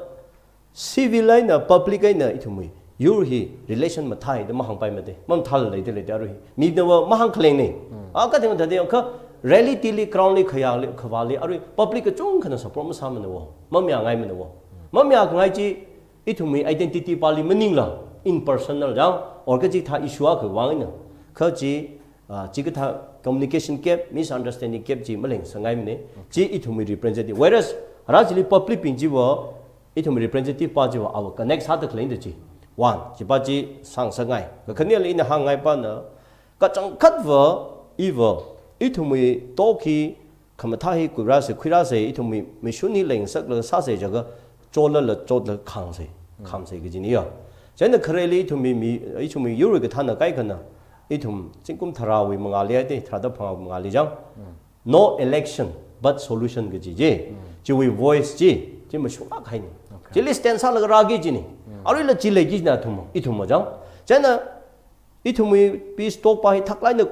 civil eina, public eina ithumwui yur hi relation mathāhaida mahāngpaimade. Mamathāla leida leida arui. Minava mahāng khalengne. A kathing thāda kha reality li, ground li, khayāli, khavāli, arui public kachungkhana support masāmana wo. Mamayāngaimana wo. Mamayākhangai chi, ithumwui identity pali maningla, in personal jang, or kachikathā issue akha vang eina. Kha chi, ah, chikathā communication gap, misunderstanding gap chi maleisangaimane. Chi ithumwui representative. Whereas, rā chili public bing chiva, ithumwui representative pa chiva, our connect sāda khaleina da chi. One, chi pa chi sāngasakngai. Kakhaneli ina hāngngai pana, kachangkhatva, iva, ithumwui talk hi, khamathā hi khuirāsa, khuirāsa, ithumwui mission hi leingasakla sāsa jiakha, chotlala, chotla khangsa, khangsa kajina ya. Chieina khareli ithumwui mi, ithumwui yurwui kathāna kaikhana, ithum zingkum tharāwui mangāli aite, tharāda phangā mangāli jang. No election, but solution kaji chi. Chiwui voice chi, chi mashunglak haini. Okay. Chili stand sālaga rāki jini. Aruila chi leiki jina athum, ithum majang. Chieina, ithumwui peace talk pa hi thaklāk eina,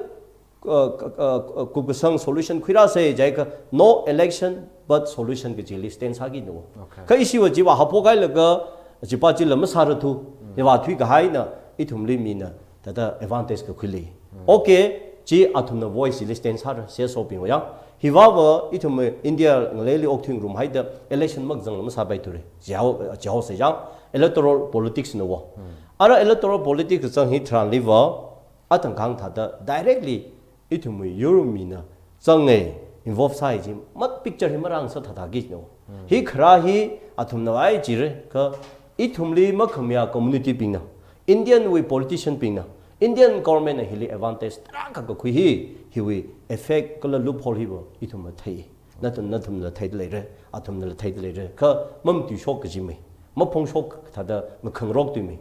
uh, uh, uh, kupkasang solution khuirāsa jiakha no election but solution kajili stand sāki no. Okay. Kha ishiva chiva haophok hailaga, chipa chila masārathu, hiva thuikahaina, ithumli mina, thāda advantage kakhui lei. Okay, chi athumna voice chili stand sāra, C S O bingva yang. Hivava ithum India ngaleili okthui ngarum haida election makazangla masāpaithura. Chihao, chihaosa yang, electoral politics na wo. Ara electoral politics zang hi tharanliva, atangkang thāda directly ithumwui yur mina zange involve sāi chi, mat picture hi marāngasak thāda ki no. Hi kharā hi athumna ai jira kha ithumli makhamayā community bingna, Indian wui politician bingna, Indian government na hili advantage tarākha kakhui hi, hiwui effect kala loophole hiva ithumna thei. Nathum, nathumla theida leira, athumnala theida leira. Kha mamatuishok kajimei, maphongshok thāda ngakhangarok tuimei.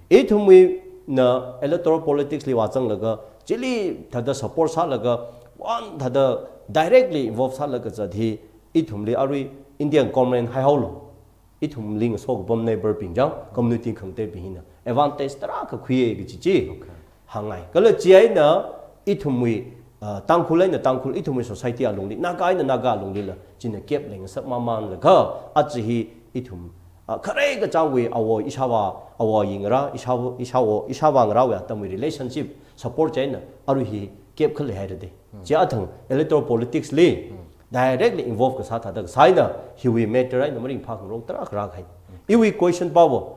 Ithumwuina electoral politics li vāzanglaga, chili thāda support sālaga, one thāda directly involve sālaga zat hi, ithumli arui Indian government haihaolu, Ithumli ngaso kapam neighbor bing chang, community khangateibing hina advantage tarākha khuiya kaji chi. Okay. Hāngngai. Kala chieina ithumwui, uh, Tangkhul eina Tangkhul, ithumwui society alungli, Naga eina Naga alunglila china gap leingasakmamānlaga, aja hi ithum, uh, khare kachāngwui awo ishāvā, awo yingra, ishāvā, ishāwo, ishāvā ngarawui atamwui relationship support chieina arui hi gap khalei haira de. Chi athang electoral politics li directly involve kasā thāda kasā eina hiwui matter eina maringphāngarok tarākha rākahai. Iwui question pāva,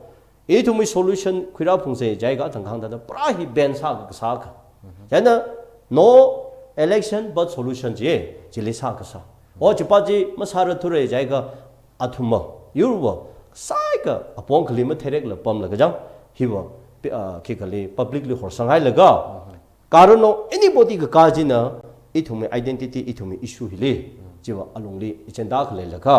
ithumwui solution khuirāphungsei jiakha athang kahāng thāda pura hi ban sākasā akha. Chieina no election but solution chi, chili sākasā. O chipa chi masāra thura jiakha athumva, yurva, saikha apong khali matheirek la pamlaga chang, hiva, pi-, ah, khikhali public li horsanghailaga, Karano anybody kakā china ithumwui identity, ithumwui issue hili, chiva alungli agenda akha leilaga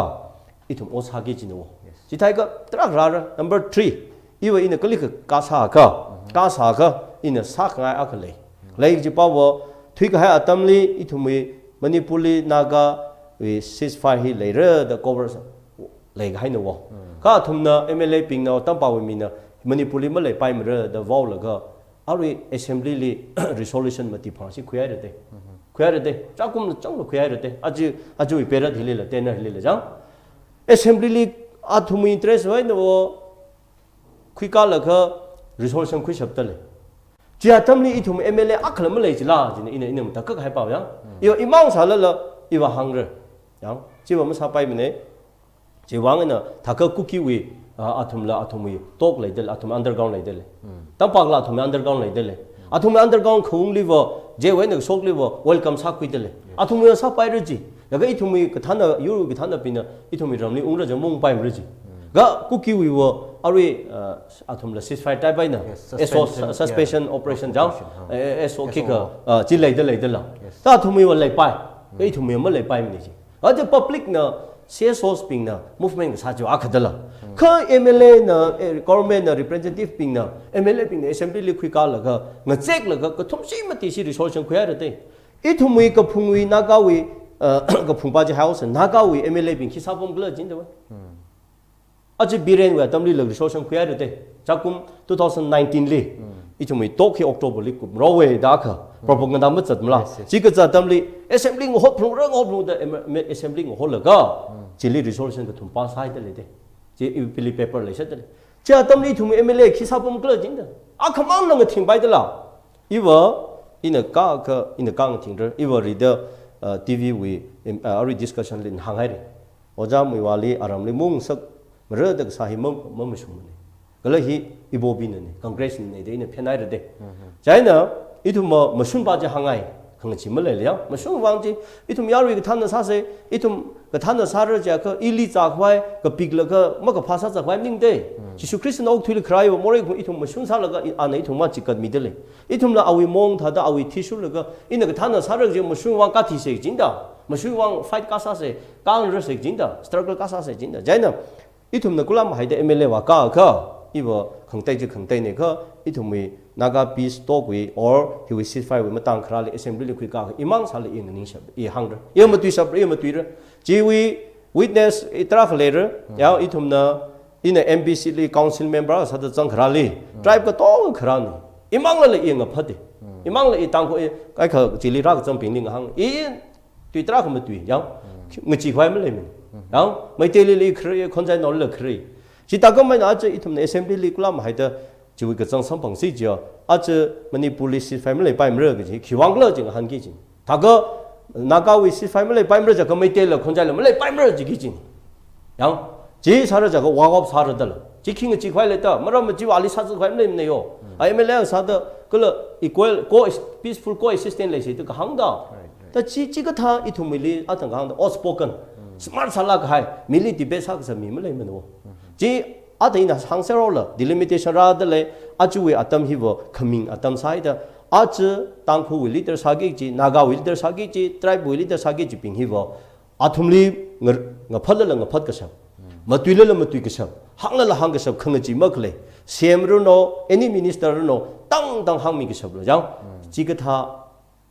ithum ot sāki china wo. Yes. Chithākha tarākha rāra. Number three, iva ina kali kakā sākha, kasākha ina sākhangai akha lei. Lei chipava, thuikahai atamli ithumwui Manipurli Nagawui ceasefire hi leira da cover sā, leikahaina wo. Kha athumna M L A bingna, tampawui mina Manipurli maleipaimara da vaolaga, arui assembly li resolution mati phangsi khuihaira de. Khuihaira de. Chakum la chang la khuihaira de. Aja, ajawui period hilila, tenure hilila chang. Assembly li athumwui interest wui eina wo khuikalaga resolution khuishapta lei. Chi atamli ithum M L A akhala malei chila, china ina, ina matakhak haipao yang. Yo imang sālala, iva hāngra. Yang, chiva masāpaimana. Chiwui vang eina thākha Kukiwui, ah, athumla athumwui talk leidalei, athum underground leidalei. Tampakla athum underground leidalei. Athumwui underground khaungliva, jewui eina kashokliva welcome sākhuidalei. Athumwui sāpaira chi. Laga ithumwui kathāna, yur kathānabingna ithumwui ramli ungra jang maungpaimara chi. Kha Kukiwuiva arui, ah, athumla ceasefire type eina, Yes, S O, suspension, suspension yeah. operation chang, Operation, ha. eh, S O S O. khikha, ah, chi leida leidala. Yes. Kha athumwuiva leipai. Kha ithumwui maleipaimana chi. Aja public na, C S Os bingna movement kasā chiva akha dala. Kha M L A na, eh, government na representative bingna, M L A bingna assembly li khuikalaga, ngazeklaga, kathumshi mati shi resolution khuihaira de. Ithumwui kaphungwui Nagawui, uh, kaphung pa chi haosa, Nagawui M L A bing khi sāpamkhala jindava. Aja Birenwui atamlila resolution khuihaira de. Chakum two thousand nineteen li, ithumwui talk hi October li kumrao da kha, propaganda mazatmala. Yes, yes. Chi kazat atamli, assembly ngahotphalungra, ngahotphalungda, em-, em-, assembly ngahotlaga, chili resolution kathum pass sāhaida lei de. Chi i pili paper leisāda lei. Chi atamli ithumwui M L A khi sāpamkhala jinda. Akhamangna ngathingpaidala. Iva, ina ka, ka, ina ka ngathingra. Iva rida, uh, T V wui, em, uh, arui discussion li hānghaira. Ojā Muivahli aramli maungsakmara da kasā hi ma, ma, mamashungmana. Kala hi ibobinana, Congress nina da ina phenhaira de. Chieina, ithumva mashun pa chi hāngngai, khangachee maleila ya. Mashun vang chi, ithum yarui kathāna sāsa, ithum kathāna sāra jiakha, ili zākhavai, kapiklaga, makaphā sāzākhavai maningde. Jishu Khristana okathuili kharāiva, morei kaphung ithum mashun sālaga, i, ana ithum machikatmida lei. Ithumla awui mong thāda, awui thi shurlaga, ina kathāna sāra jiakha mashun vang kathisa jinda. Mashun vang fight kasāsa, kangrasa jinda, struggle kasāsa jinda. Chieina, ithumna kulam haida M L A va ka kha, iva khangatei chi khangateina kha, ithumwui Naga peace talk wui or hiwui ceasefire wui matang kharāli assembly li khuika kha, imang sāla i nganingshap, i hāngra. I matuishapra, i matuira. Chiwui witness i tarākha leira, ya ithumna, ina M B C li council member sāda zangkharāli, tribe katonga kharāna. Imanglala i ngaphata. Imangla i Tangkhul, i, kaikha chili rākazangbingli ngahāng. I, tui tarākha matui, yang, ngacheekhavai maleimana. Yang, Meiteilila kharei, Khonjainaolila kharei. Chithākhameina aja ithumna assembly li kulam haida, chiwui kazang samphangsi jiakha, aja Manipurli ceasefire maleipaimara kaji, khiwui vangkhala chi ngahānki chi. Thākha Nagawui ceasefire maleipaimara jiakha Meiteila, Khonjaila maleipaimara jiki chi. Yang, chi sāra jiakha walk off sāra dala. Chi khi ngacheekhavai leida, maram machiva ali sāzākhavai maleimana yo. A M L A sāda, kala equal, co-, peaceful coexistence leisa da kahāngda. Right, right. Ta chi, chikathā ithumwuili athang kahāngda, outspoken. Smart sālāk kahai, mili debate sākasā mi maleimana wo. Chi, ata ina hāngserhaola, delimitation rāda lei, ajawui atam hiva khaming atam sāhaida, aja Tangkhulwui leader sāki chi, Nagawui leader sāki chi, tribewui leader sāki chibing hiva, athumli nga-, ngaphatlala ngaphat kashap, matuilala matui kashap, hānglala hāng kashap, khangachee makhalei, C M rano, any minister rano, tangtang hāngmi kashapla yang, chikathā,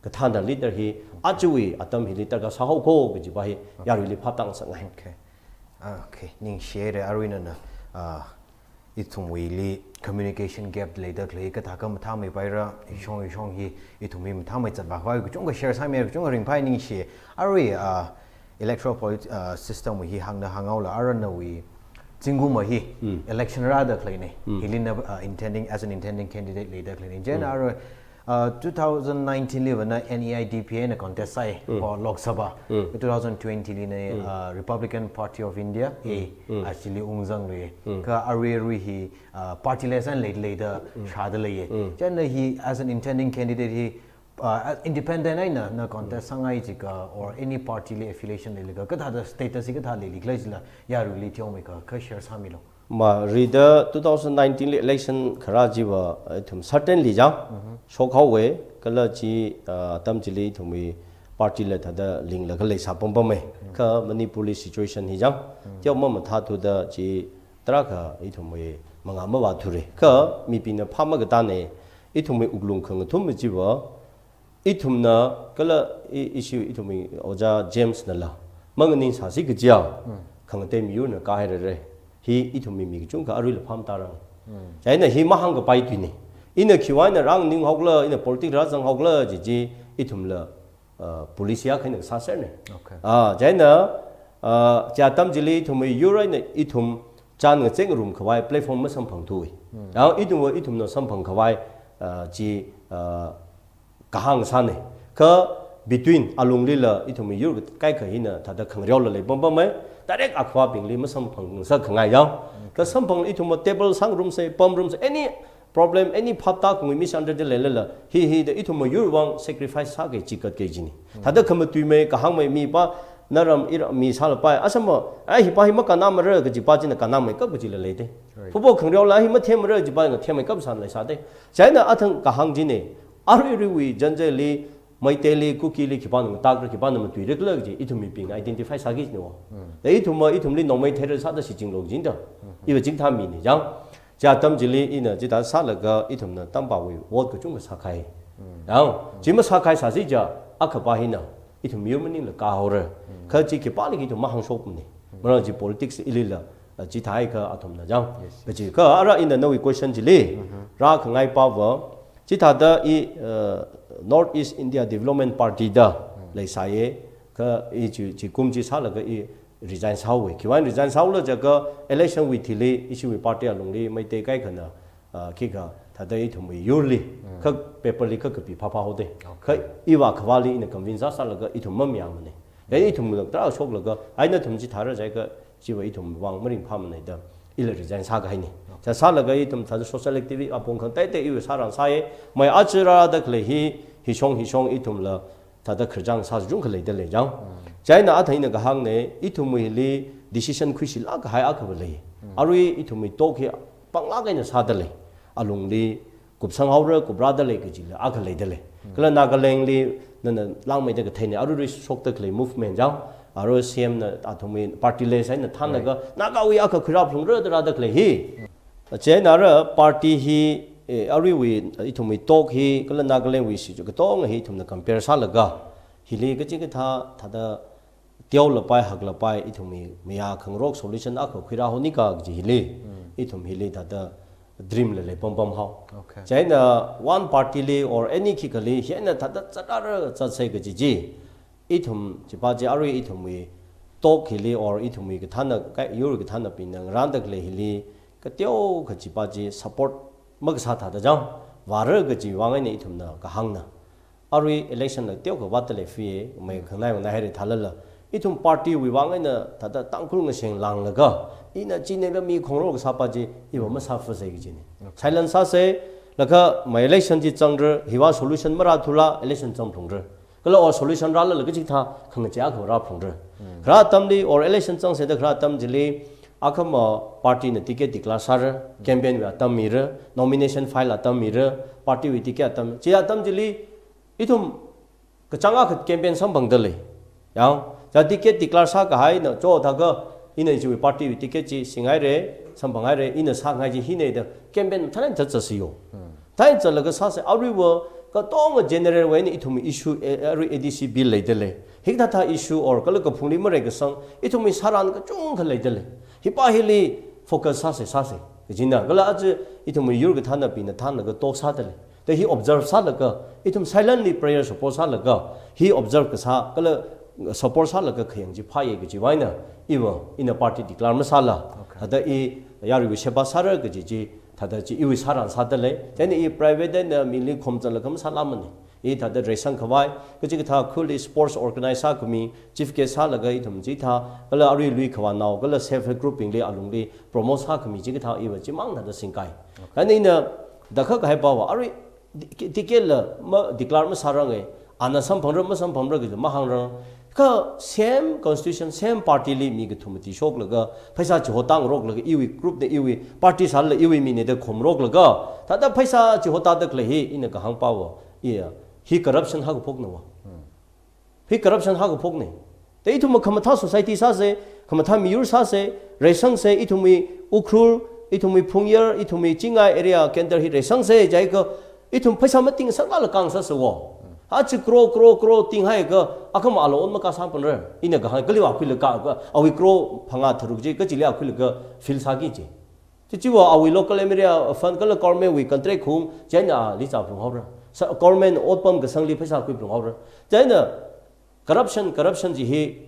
kathāna leader hi, ajawui atam hili tarākha sāhao ko kaji pa hi, yaruili phaptāngasakngai. Okay. Okay, ningshihaira aruina na, ah, ithumwuili communication gap leida khalei kathā kha mathāmeipaira, ishong ishong hi ithumwui mathāmei zatvākhavai kachungkha share sāmi, kachungkha ringphai, ningshi. Arui, ah, electoral polit-, ah, system wui hi hāngna hānghaola, ara nawui zingkum hi Mm. election rāda khaleina. Mm. Hili na, ah, intending, as an intending candidate leida khaleina. Chieina Mm. ara, ah, two thousand nineteen liva na N E I D P A na contest sāi, Mm. or Lok Sabha. Mm. Two thousand twenty li na, Mm. ah, Republican Party of India, Mm. A, Mm. ah, chili ungzanglui. Mm. Kha arui arui hi, ah, party less and late leida Mm. shāda leiya. Mm. Chieina hi as an intending candidate hi, ah, independent eina na contest Mm. sāngai jikha, or any party li affiliation leilaga, kathāda status hi kathā leili khala chila, yaruili teomeikha, kha share sāmilu. Ma, rida two thousand nineteen li election kharā chiva, eh, ithum certainly jang, Mhm. shokhaowa, kala chi, ah, atam chili ithumwui party la thāda linglaga leisā pampamma. Mm. Kha Manipur li situation hi jang, Mm. teoma mathāthuda chi tarākha ithumwui mangā mavāthura. Kha mibingna phā makatana, ithumwui wuklung khangathum chiva, ithumna kala i-, ishi ithumwui Ojā James nala manganingsāsi kajiya, Mm. khangatei miyurna kahairara. Hi ithumwui mi kachungkha aruila phāmatārang. Mm. Chieina hi mahāngkapai tuina. Ina khiwui eina rānganing haokhala, ina politics rāzang haokhala, chi chi ithumla, uh, policy akha eina sāserna. Okay. Ah, chieina, uh, chi atam chili ithumwui yur eina ithum chān ngazek ngarumkhavai platform masamphangthuwa. Mm. Yang ithumva ithumna samphangkhavai, uh, chi, uh, kahāng sāna. Kha between alunglila ithumwui yur kaikha hina thāda khangareola lei pampamma, direct akhavābingli masamphang sākhangai yang. Kha samphang ithumva table sāngarumsa, pamngarumsa, any problem, any phap tākhaungwui misunderstanding leilala, hi hida ithumwui yurwui vang sacrifice sāki, chikat ki kajina. Thāda khamatuimei, kahāngmei, mipā naram iram mi sālapai, asamva, ai, hipā hi makannāmara kajipa china kannāmeikap kajila leida. Right. Phapho khangareola hi mathemmara jipa ngathemmeikap sāna leisāda. Chieina athang kahāng china, arui aruiwui janjaili, Meiteili, Kukili khipāna ngatākra, khipāna matuirakhala kaji ithum mibingna identify sāki kajina. Mm. Da ithumva ithumli nongmei theira sāda shichinlo kajina da. Mm-hmm. Iva chingthā mina jang. Chi atam chili ina chithā sālaga ithumna tampawui vote kachungkha sākahai. Mm. Yang, Mm. chi masākahaisāsi chiakha akhapa hina ithum miyur maningla kahaora. Mm. Kha chi khipālikha ithum mahāngshokmana. Mm. Mara chi politics ilila, ah, chithākha athumna jang. Yes, yes. Kaji kha ara ina nawui question chili, Mm-hmm. rākhangaipava, chithāda i, uh, North East India Development Party da Mm. leisāya, kha i chi, chi kum chi sālaga i resign sāhaowa. Khiwui eina resign sāhaola jiakha election wui thili, ishiwui party alungli, Meitei kaikhana, ah, khikha, thāda ithumwui yurli, Mm. kha paper li kha kapi phāphā haoda. Okay. Kha iva khavāli ina convince sālaga ithum mamayāmana. Kha ithumla tarā shoklaga, ai nathum chithāra jiakha, chiva ithumwui vang maringphāmana da, ila resign sākahaina. Okay. Sā sālaga ithum thāda social activity apong khangateitei iva sārangsāya, mai achirada khalei hi, hishong hishong ithumla, thāda kharchang sā kachungkha leida lei jang. Mm. Chieina athang ina kahāngna, ithumwuili decision khuishilāk kahai akhava lei. Mm. Arui ithumwui talk hi panglāk eina sāda lei. Alungli kupsang haora, kuprāda lei kajila akha leida lei. Mm. Kala Nagaland li nana langmeida katheina, arui arui shokda khalei movement jang, arui C M na athumwui party less eina thānlaga, Right. Nagawui akha khuirāphalungra da rāda khalei hi. Mm. Chieina ara party hi, eh, aruiwui, ithumwui talk hi, kala Nagaland wui situ katonga hi ithumna compare sālaga, hili kachikathā, thāda teolapai, haklapai, ithumwui mayā khangarok solution akha khuirāhaonika kaji hili, Mm. ithum hili thāda dream la lei pampam haowa. Okay. Chieina one party li or any khikhali, hieina thāda zatrāra zatsa kaji chi, ithum chipa chi arui ithumwui talk hili or ithumwui kathāna, kai, yur kathānabingna ngaranda khalei hili, kateokha chipa chi support makasā thāda jang, vāra kaji vang eina ithumna kahāngna. Arui election la teokha vātda lei fiye, mai khangnai mangnai haira thālala. Ithum party wui vang eina thāda Tangkhul ngaseng langlaga, ina china la mi khongrok sāpa chi, iva masāfasei kajina. Okay. Silence sāsei, laga mai election chi zangra, hiva solution marāthula, election zangphalungra. Kala or solution rālala kachikathā khangachei akha rāphalungra. Mm. Kharā atamli or election zangsei da kharā atam chili, akhama party na ticket declare sāra, campaign wui atam mira, nomination file atam mira, party wui ticket atam, chi atam chili, ithum kachāng akha campaign samphangda lei. Yang, ja ticket declare sākahaina, cho thākha, ina ichiwui party wui ticket chi singhaira, samphanghaira, ina sāngai chi hina da, campaign tharan zatsasiyo. Hmm. Tharan zatlaga sāsei, aruiva Katonga general wui eina ithum issue, eh, arui A D C bill leidalei. Hikathā issue or kala kaphungli mareikasang, ithumwui sāran kachungkha leidalei. Hipa hili focus sāsei, sāsei. Kajina, kala aja ithumwui yur kathānabingna thānlaga talk sādalei. Da hi observe sālaga, ithum silently prayer support sālaga, hi observe kasā, kala support sālaga khayang chi phāya kajiwui eina, iva, ina party declare masāla. Okay. Thāda i yaruiwui sheba sāra kaji chi, thāda chi iwui sāran sādalei. Chieina i private eina mili khomzatlaga masālāmane. I thāda reisang khavai, kachikathā khuli sports organize sākhami, chief guest sālaga ithum chithā, kala arui lui khavānao, kala self help group bingli alungli promote sākhami chikathā iva chimang thāda singkai. Okay. Kha ina da kha kahai pava, arui ti-, ticket la ma declare masāranga, ana samphangra masamphangra kaji mahāngra. Kha same constitution, same party li mi kathum mati shoklaga, pheisā chihotā ngaroklaga, iwui group na iwui party sālala iwui mina da khomroklaga, thāda pheisā chihotā da khalei hi, ina kahāng pava, iya, hi corruption hakaphokna va. Hmm. Hi corruption hakaphokna. Da ithum khamathā society sāsei, khamathā miyur sāsei, reisangsei, ithumwui Ukhrul, ithumwui Phungyar, ithumwui Chingai area center hi reisangsei, jiakha ithum pheisā mating sālala kang sāsei wo. Aja crore, crore, crore tinghaiakha, akhama alone makasāphanra. Ina kahāng kali wa khuilaga, awui crore phangā tharuk chi, kachili akhuilaga fill sāki chi. Chichiva awui local M L A fund kala government wui contract khung, chieina ali chāphalung haora. Sa government ot pam kasangli pheisā khuiphalung haora. Chieina corruption, corruption chi hi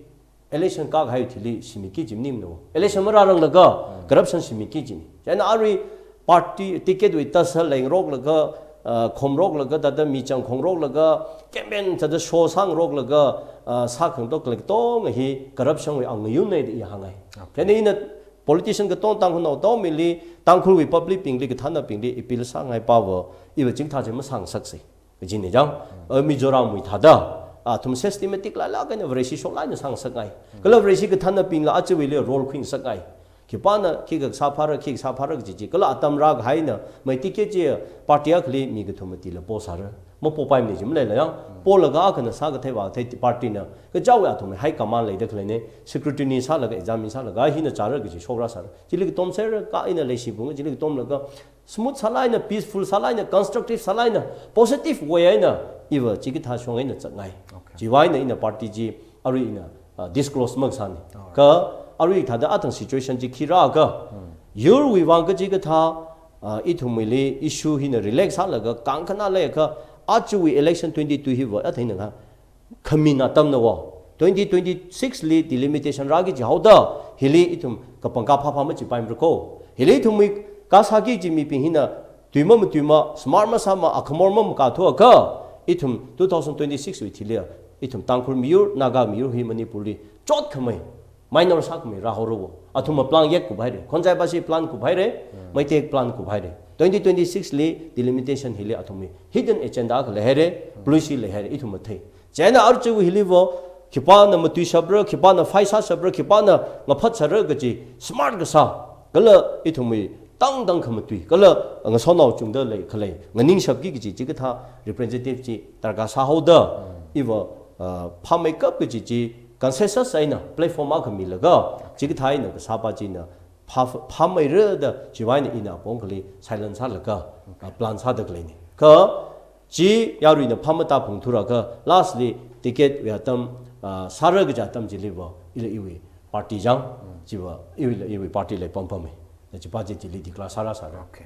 election kākahai thili shimiki chi maningmana. Election marāranglaga, hmm, corruption shimiki china. Chieina arui party ticket wui tasā leingaroklaga, ah, khomroklaga, thāda michang khongroklaga, campaign thāda show sāngaroklaga, ah, sākhangatok katonga hi corruption wui angayunna da i hāngngai. Okay. Chieina ina politician katong Tangkhulnao tong mili, Tangkhulwui public bingli, kathānabingli appeal sāngai pava, iva chingtha chi masāngasaksei. Kajina jang, eh, Mizoram wui thāda, athum systematic lailāk eina Vareshi shoklaina sāngasakngai. Kala Vareshi kathānabingla ajawuili role khuingasakngai. Khipāna khikha sāphāra, khikha sāphāra kaji chi. Kala atam rākahaina, mai ticket chi party akhali mi kathum matila posāra. Mapopaimana chi maleila yang. Polaga akhana sākathei vāthei party na, kachāwui athumwui high command leida khaleina, scrutiny sālaga, examine sālaga, hina chāra kaji shokra sāra. Chili katom sāra, ka ina leishi bung, chili katomlaga, smooth sālaina, peaceful sālaina, constructive sālaina, positive way eina, iva chikathā shong eina zatngai. Okay. Chiwui eina ina party chi, arui ina, ah, disclose makasāna. Alright. Kha, arui thāda athang situation chi khi rāakha, yurwui vang kachikathā, ah, ithumwuili issue hina relax sālaga, kangkhana leiakha, ajawui election twenty-two hiva, athang eina kha, khamin atamna wo. Twenty twenty-six li delimitation rāki jihaoda, hili ithum kapangkā phāphā machipaimara ko. Hili ithumwui kasāki kaji mibing hina, tui mamatuima, smart masāma, akhamor mamakathuakha, ithum two thousand twenty-six wui thili, ithum Tangkhul miyur, Naga miyur hi Manipur li, chotkhamei, minor sākhamei rāhaora wo. Athum maplan yek kuphaira, khonjai bashi plan kuphaira, Meitei plan kuphaira. Twenty twenty-six li delimitation hili athumwui hidden agenda akha leihaira, policy leihaira, ithum mathei. Chieina archu hiliva, khipāna matuishapra, khipāna fight sāshapra, khipāna ngaphatsāra kaji, smart kasā, kala ithumwui tangtang khamatui, kala ngasotnao chungda lei khalei, nganingshapki kaji, chikathā representative chi darkar sāhaoda, iva, ah, phāmeikap kaji chi, consensus eina, platform akha milaga, chikathā eina kasāpa china, phā, phāmeira da, chiwui eina ina apong akhali silent sālaga, ah, plan sāda khaleina. Kha, chi yaruina phāmata phungthurakha, lastly, ticket wui atam, ah, sāra kaja atam chiliva, ila iwui party jang, chiva, iwuila iwui party lei pampamei. Da chipa chi chili declare sāra sāra. Okay.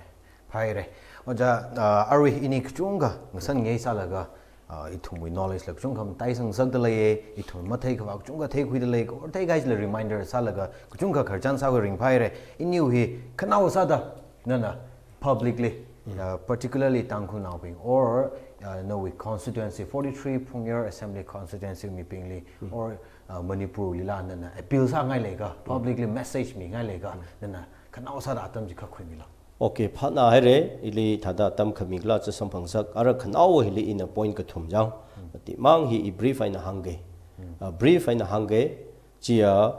Phāhaira. Ojā, ah, arui ini kachungkha, ngasan ngai sālaga, ah, ithumwui knowledge la kachungkha mataisangngasakda leiya, ithum matheikhavā kachungkha theikhuida lei, or theikahai chila reminder sālaga, kachungkha khararchan sākhui ringphāhaira, iniwui hi khanao sāda, nana, publicly, uh, particularly Tangkhulnaobing, or, uh, nawui constituency, forty-three Phungyar Assembly Constituency mibingli, or, uh, Manipur lila nana appeal sāngai leiakha, publicly message mingai leiakha, nana khanao sāda atam chi kha khuimilo. Okay, phāna haira, ili thāda atam khami kala chi samphangasak, ara khanao hili ina point kathum jang. Timang hi i brief eina hāngga. Uh, brief eina hāngga, chiya,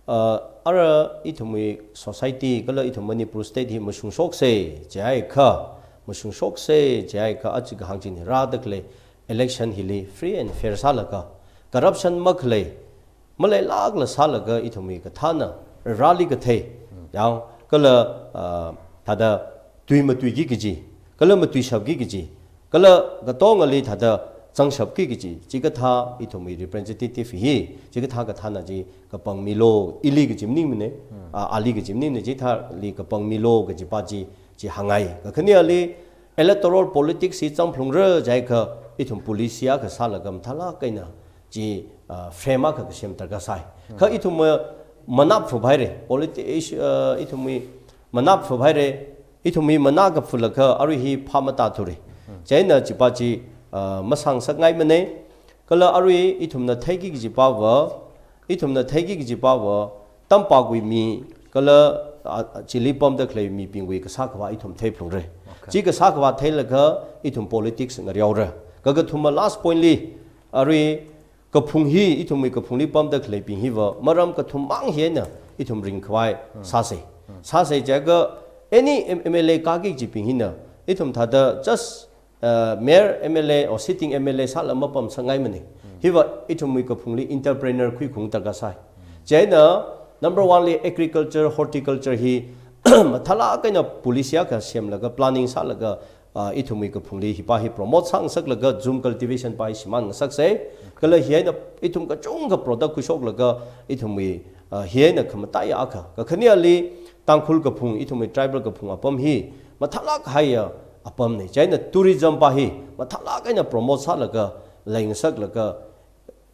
uh, ara ithumwui society, kala ithum Manipur state hi mashungshoksa, jiakha, mashungshoksa, jiakha, achi kahāng china rāda khalei election hili free and fair sālaga, corruption makhalei, maleilākla sālaga ithumwui kathāna, rali kathei, yang, kala, ah, thāda tui matuiki kaji, kala matuishapki kaji, Kala katongali thāda zangshapki kaji, chikathā ithumwui representative hi, chikathā kathāna chi kapangmilu, ili kaji maningmana, a, ali kaji maningmana, chithāli kapangmilu kajipa chi, chi hāngngai. Kakhaneali electoral politics hi zangphalungra jiakha ithum policy akha sālaga mathālāk eina chi, ah, frame akha kasem darkar sai. Kha ithum, ah, manap phuphaira, politi-, ish-, ah, ithumwui manap phuphaira, ithumwui mana kaphulaga arui hi phā matāthura. Chieina chipa chi, ah, masāngasakngaimana. Kala arui ithumna theiki kajipava, ithumna theiki kajipava, tampākwui mi, kala, ah, ah, chili pamda khalei mibingwui kasā khavā ithum theiphalungra. Okay. Chi kasā khavā theilaga ithum politics ngareora. Kakathuma last point li, arui kaphung hi, ithumwui kaphungli pamda khaleibing hiva, maram kathummang hi eina ithum ringkhavai sāsa. Sāsa jiakha any M-, M L A kāki kajibing hina, ithum thāda just, uh, mere M L A or sitting M L A sāla mapamsakngaimana. Hiva ithumwui kaphungli entrepreneur khuikhaung darkar sai. Chieina number one li agriculture, horticulture hi mathālāk eina policy akha semlaga, planning sālaga, ah, ithumwui kaphungli hipa hi promote sāngasaklaga, jhum cultivation pa hi shimānngasaksa. Kala hi eina ithum kachungkha product khuishoklaga, ithumwui, ah, hi eina khamataiya akha. Kakhaneali Tangkhul kaphung, ithumwui tribal kaphung apam hi mathālāk kahaiya apamna. Chieina tourism pa hi mathālāk eina promote sālaga, leingasaklaga,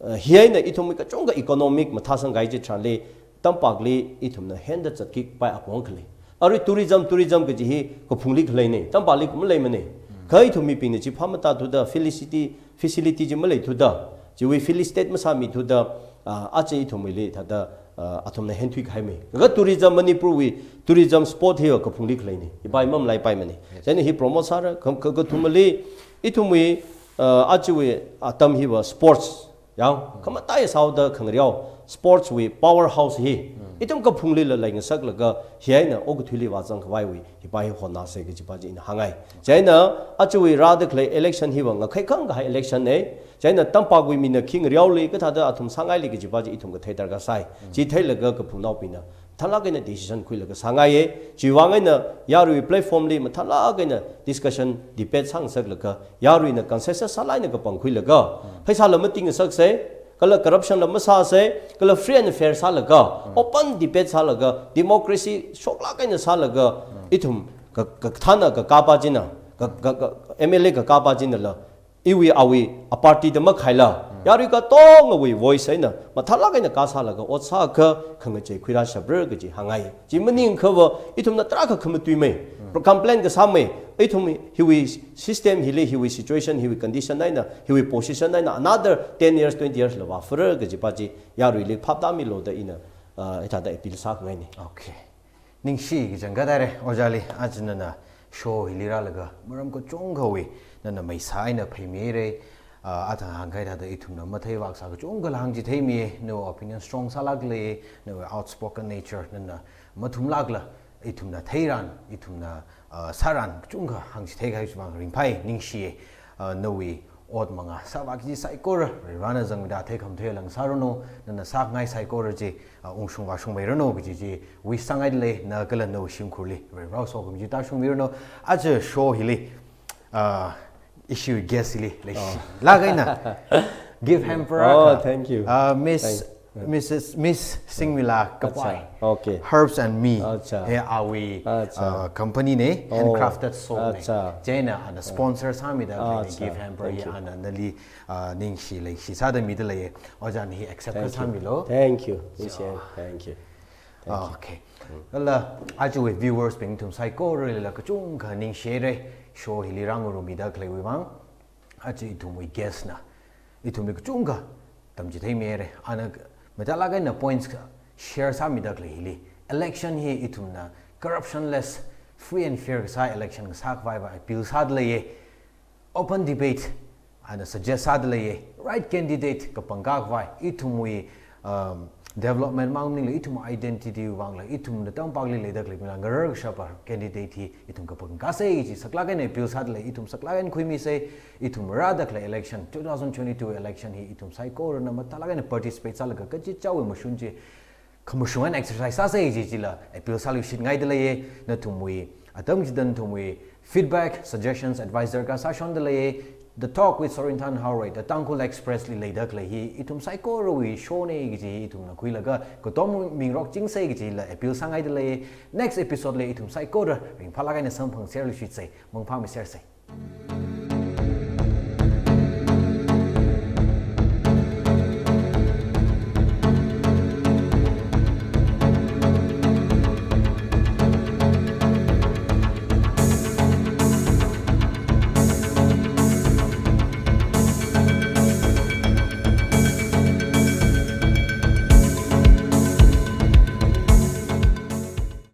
uh, hi eina ithumwui kachungkha economic mathāsangkahai chitharanli, tampākli ithumna henda zatkikpai apong khalei. Arui tourism, tourism kaji hi kaphungli khaleina, tampākli maleimana. Kha ithum mibingna chi phā matāthuda, facility, facility chi maleithuda, chiwui felicitate masāmithuda, uh, aja ithumwuili thāda, uh, athumna henthui kahaimei. Kha tourism, Manipurwui tourism spot hi kaphungli khaleina. Hipa hi mamalaipaimana. Chieina hi promote sāra, ka, ka, kathumali, ithumwui, uh, ajawui atam hiva sports, yao, khamataiya sāhaoda khangareo, sports wui powerhouse hi ithum kaphunglila leingasaklaga, hi eina okathuili vāzangkhavaiwui hipa hi honnāsa kajipa chi ina hāngngai. Chieina ajawui rāda khalei election hiva ngakhai khangkahai election na. Chieina tampākwui mina khi ngareoli, kathāda athum sāngaili kajipa chi ithum kathei darkar sai. Chi theilaga kaphungnaobingna mathālāk eina decision khuilaga sāngaiya. Chiwui vang eina yarui platform li mathālāk eina discussion, debate sāngasaklaga, yaruina consensus sālāk eina kapangkhuilaga, pheisāla matingngasaksa, kala corruption la masāsa, kala free and fair sālaga, open debate sālaga, democracy shoklāk eina sālaga, ithum ka, ka, thāna kakāpa china, ka, ka, ka, M L A kakāpa chinala, iwui awui a party da makhaila, yarui katongawui voice eina mathālāk eina kasālaga ot sākha khangachei khuirāshapra kaji hāngngai. Chi maningkhava ithumna tarākha khamatuimei, complain kasāmei, ithum hiwui system hili, hiwui situation, hiwui condition eina, hiwui position eina another ten years, twenty years la vāphara kajipa chi yaruili phaptāmilu da ina, uh, hithāda appeal sākhangaina. Okay. Ningshi kachangkhat haira, ojāli, aja nana show hili rālaga, maram kachungkhawui, nana maisā eina pheimeira, ah, athang hāngkahai thāda ithumna matheivāksā kachungkhala hāngchitheimi, nawui opinion strong sālāklei, nawui outspoken nature, nana mathumlākla, ithumna theiran, ithumna, ah, sāran, kachungkha hāngchitheikahai chiwui vang ringphai, ningshi, ah, nawui ot manga sāvā kaji saikora, Varivarana zangmida theikhamthei langsāranu, nana sāngai saikora chi, ah, ungshung vāshungmeiranu kaji chi wish sāngailei, na kala nawui shimkhurli Varivara sokhami chi tāshungmiranu. Aja show hili, ah, ishiwui guest hili leishi. Oh. Lāk eina gift hamper. Oh, akha. Thank you. Ah, Miss Thank Missus Miss Singmila Kapai. Acha, okay. Herbs and Me. Acha. He awui, Acha. Uh, company na, Oh. handcrafted soap na. Acha. Chieina ana sponsor sāmida Acha. gift hamper Thank hi you. ana nali, uh, ningshi leishi sāda midalei. Ojāna hi accept Thank you. kasāmilu. Thank you. So, Ningshi. Thank you. Thank you. Okay. Kala ajawui viewers bing ithum saikoralila kachungkha ningshihaira. Show hili rāngarumida khaleiwui vang. Aja ithumwui guest na ithumli kachungkha tamchitheimihaira. Ana mathālāk eina points kha share sāmida khalei hili. Election hi ithumna corruption less, free and fair kasā election kasā khavaiva appeal sādalei. Open debate ana suggest sādalei. Right candidate kapangkā khavai, ithumwui, um, development mang maningla, ithum identity vangla, ithumna tampakli leida khaleibingla ngarar kashapa candidate hi ithum kapangkāsa kaji saklāk eina appeal sādalei, ithum saklāk eina khuimisa, ithum rāda khalei election, two thousand twenty-two election hi ithum saikorana mathālāk eina participate sālaga kachichāwui mashun chi khamashung eina exercise sāsa kaji chila appeal sāluishitngaidalei. Nathumwui atam chida nathumwui Feedback, suggestions, advice darkar sāshonda lei. The Talk with Sorinthan Haorei, The Tangkhul Express li leida khalei hi ithum saikorawui show na kaji ithumna khuilaga katom mingarok chingsa kajila appeal sāngaida lei. Next episode li ithum saikora ringphālāk eina samphangserluishitsa. Mangphāmisersa.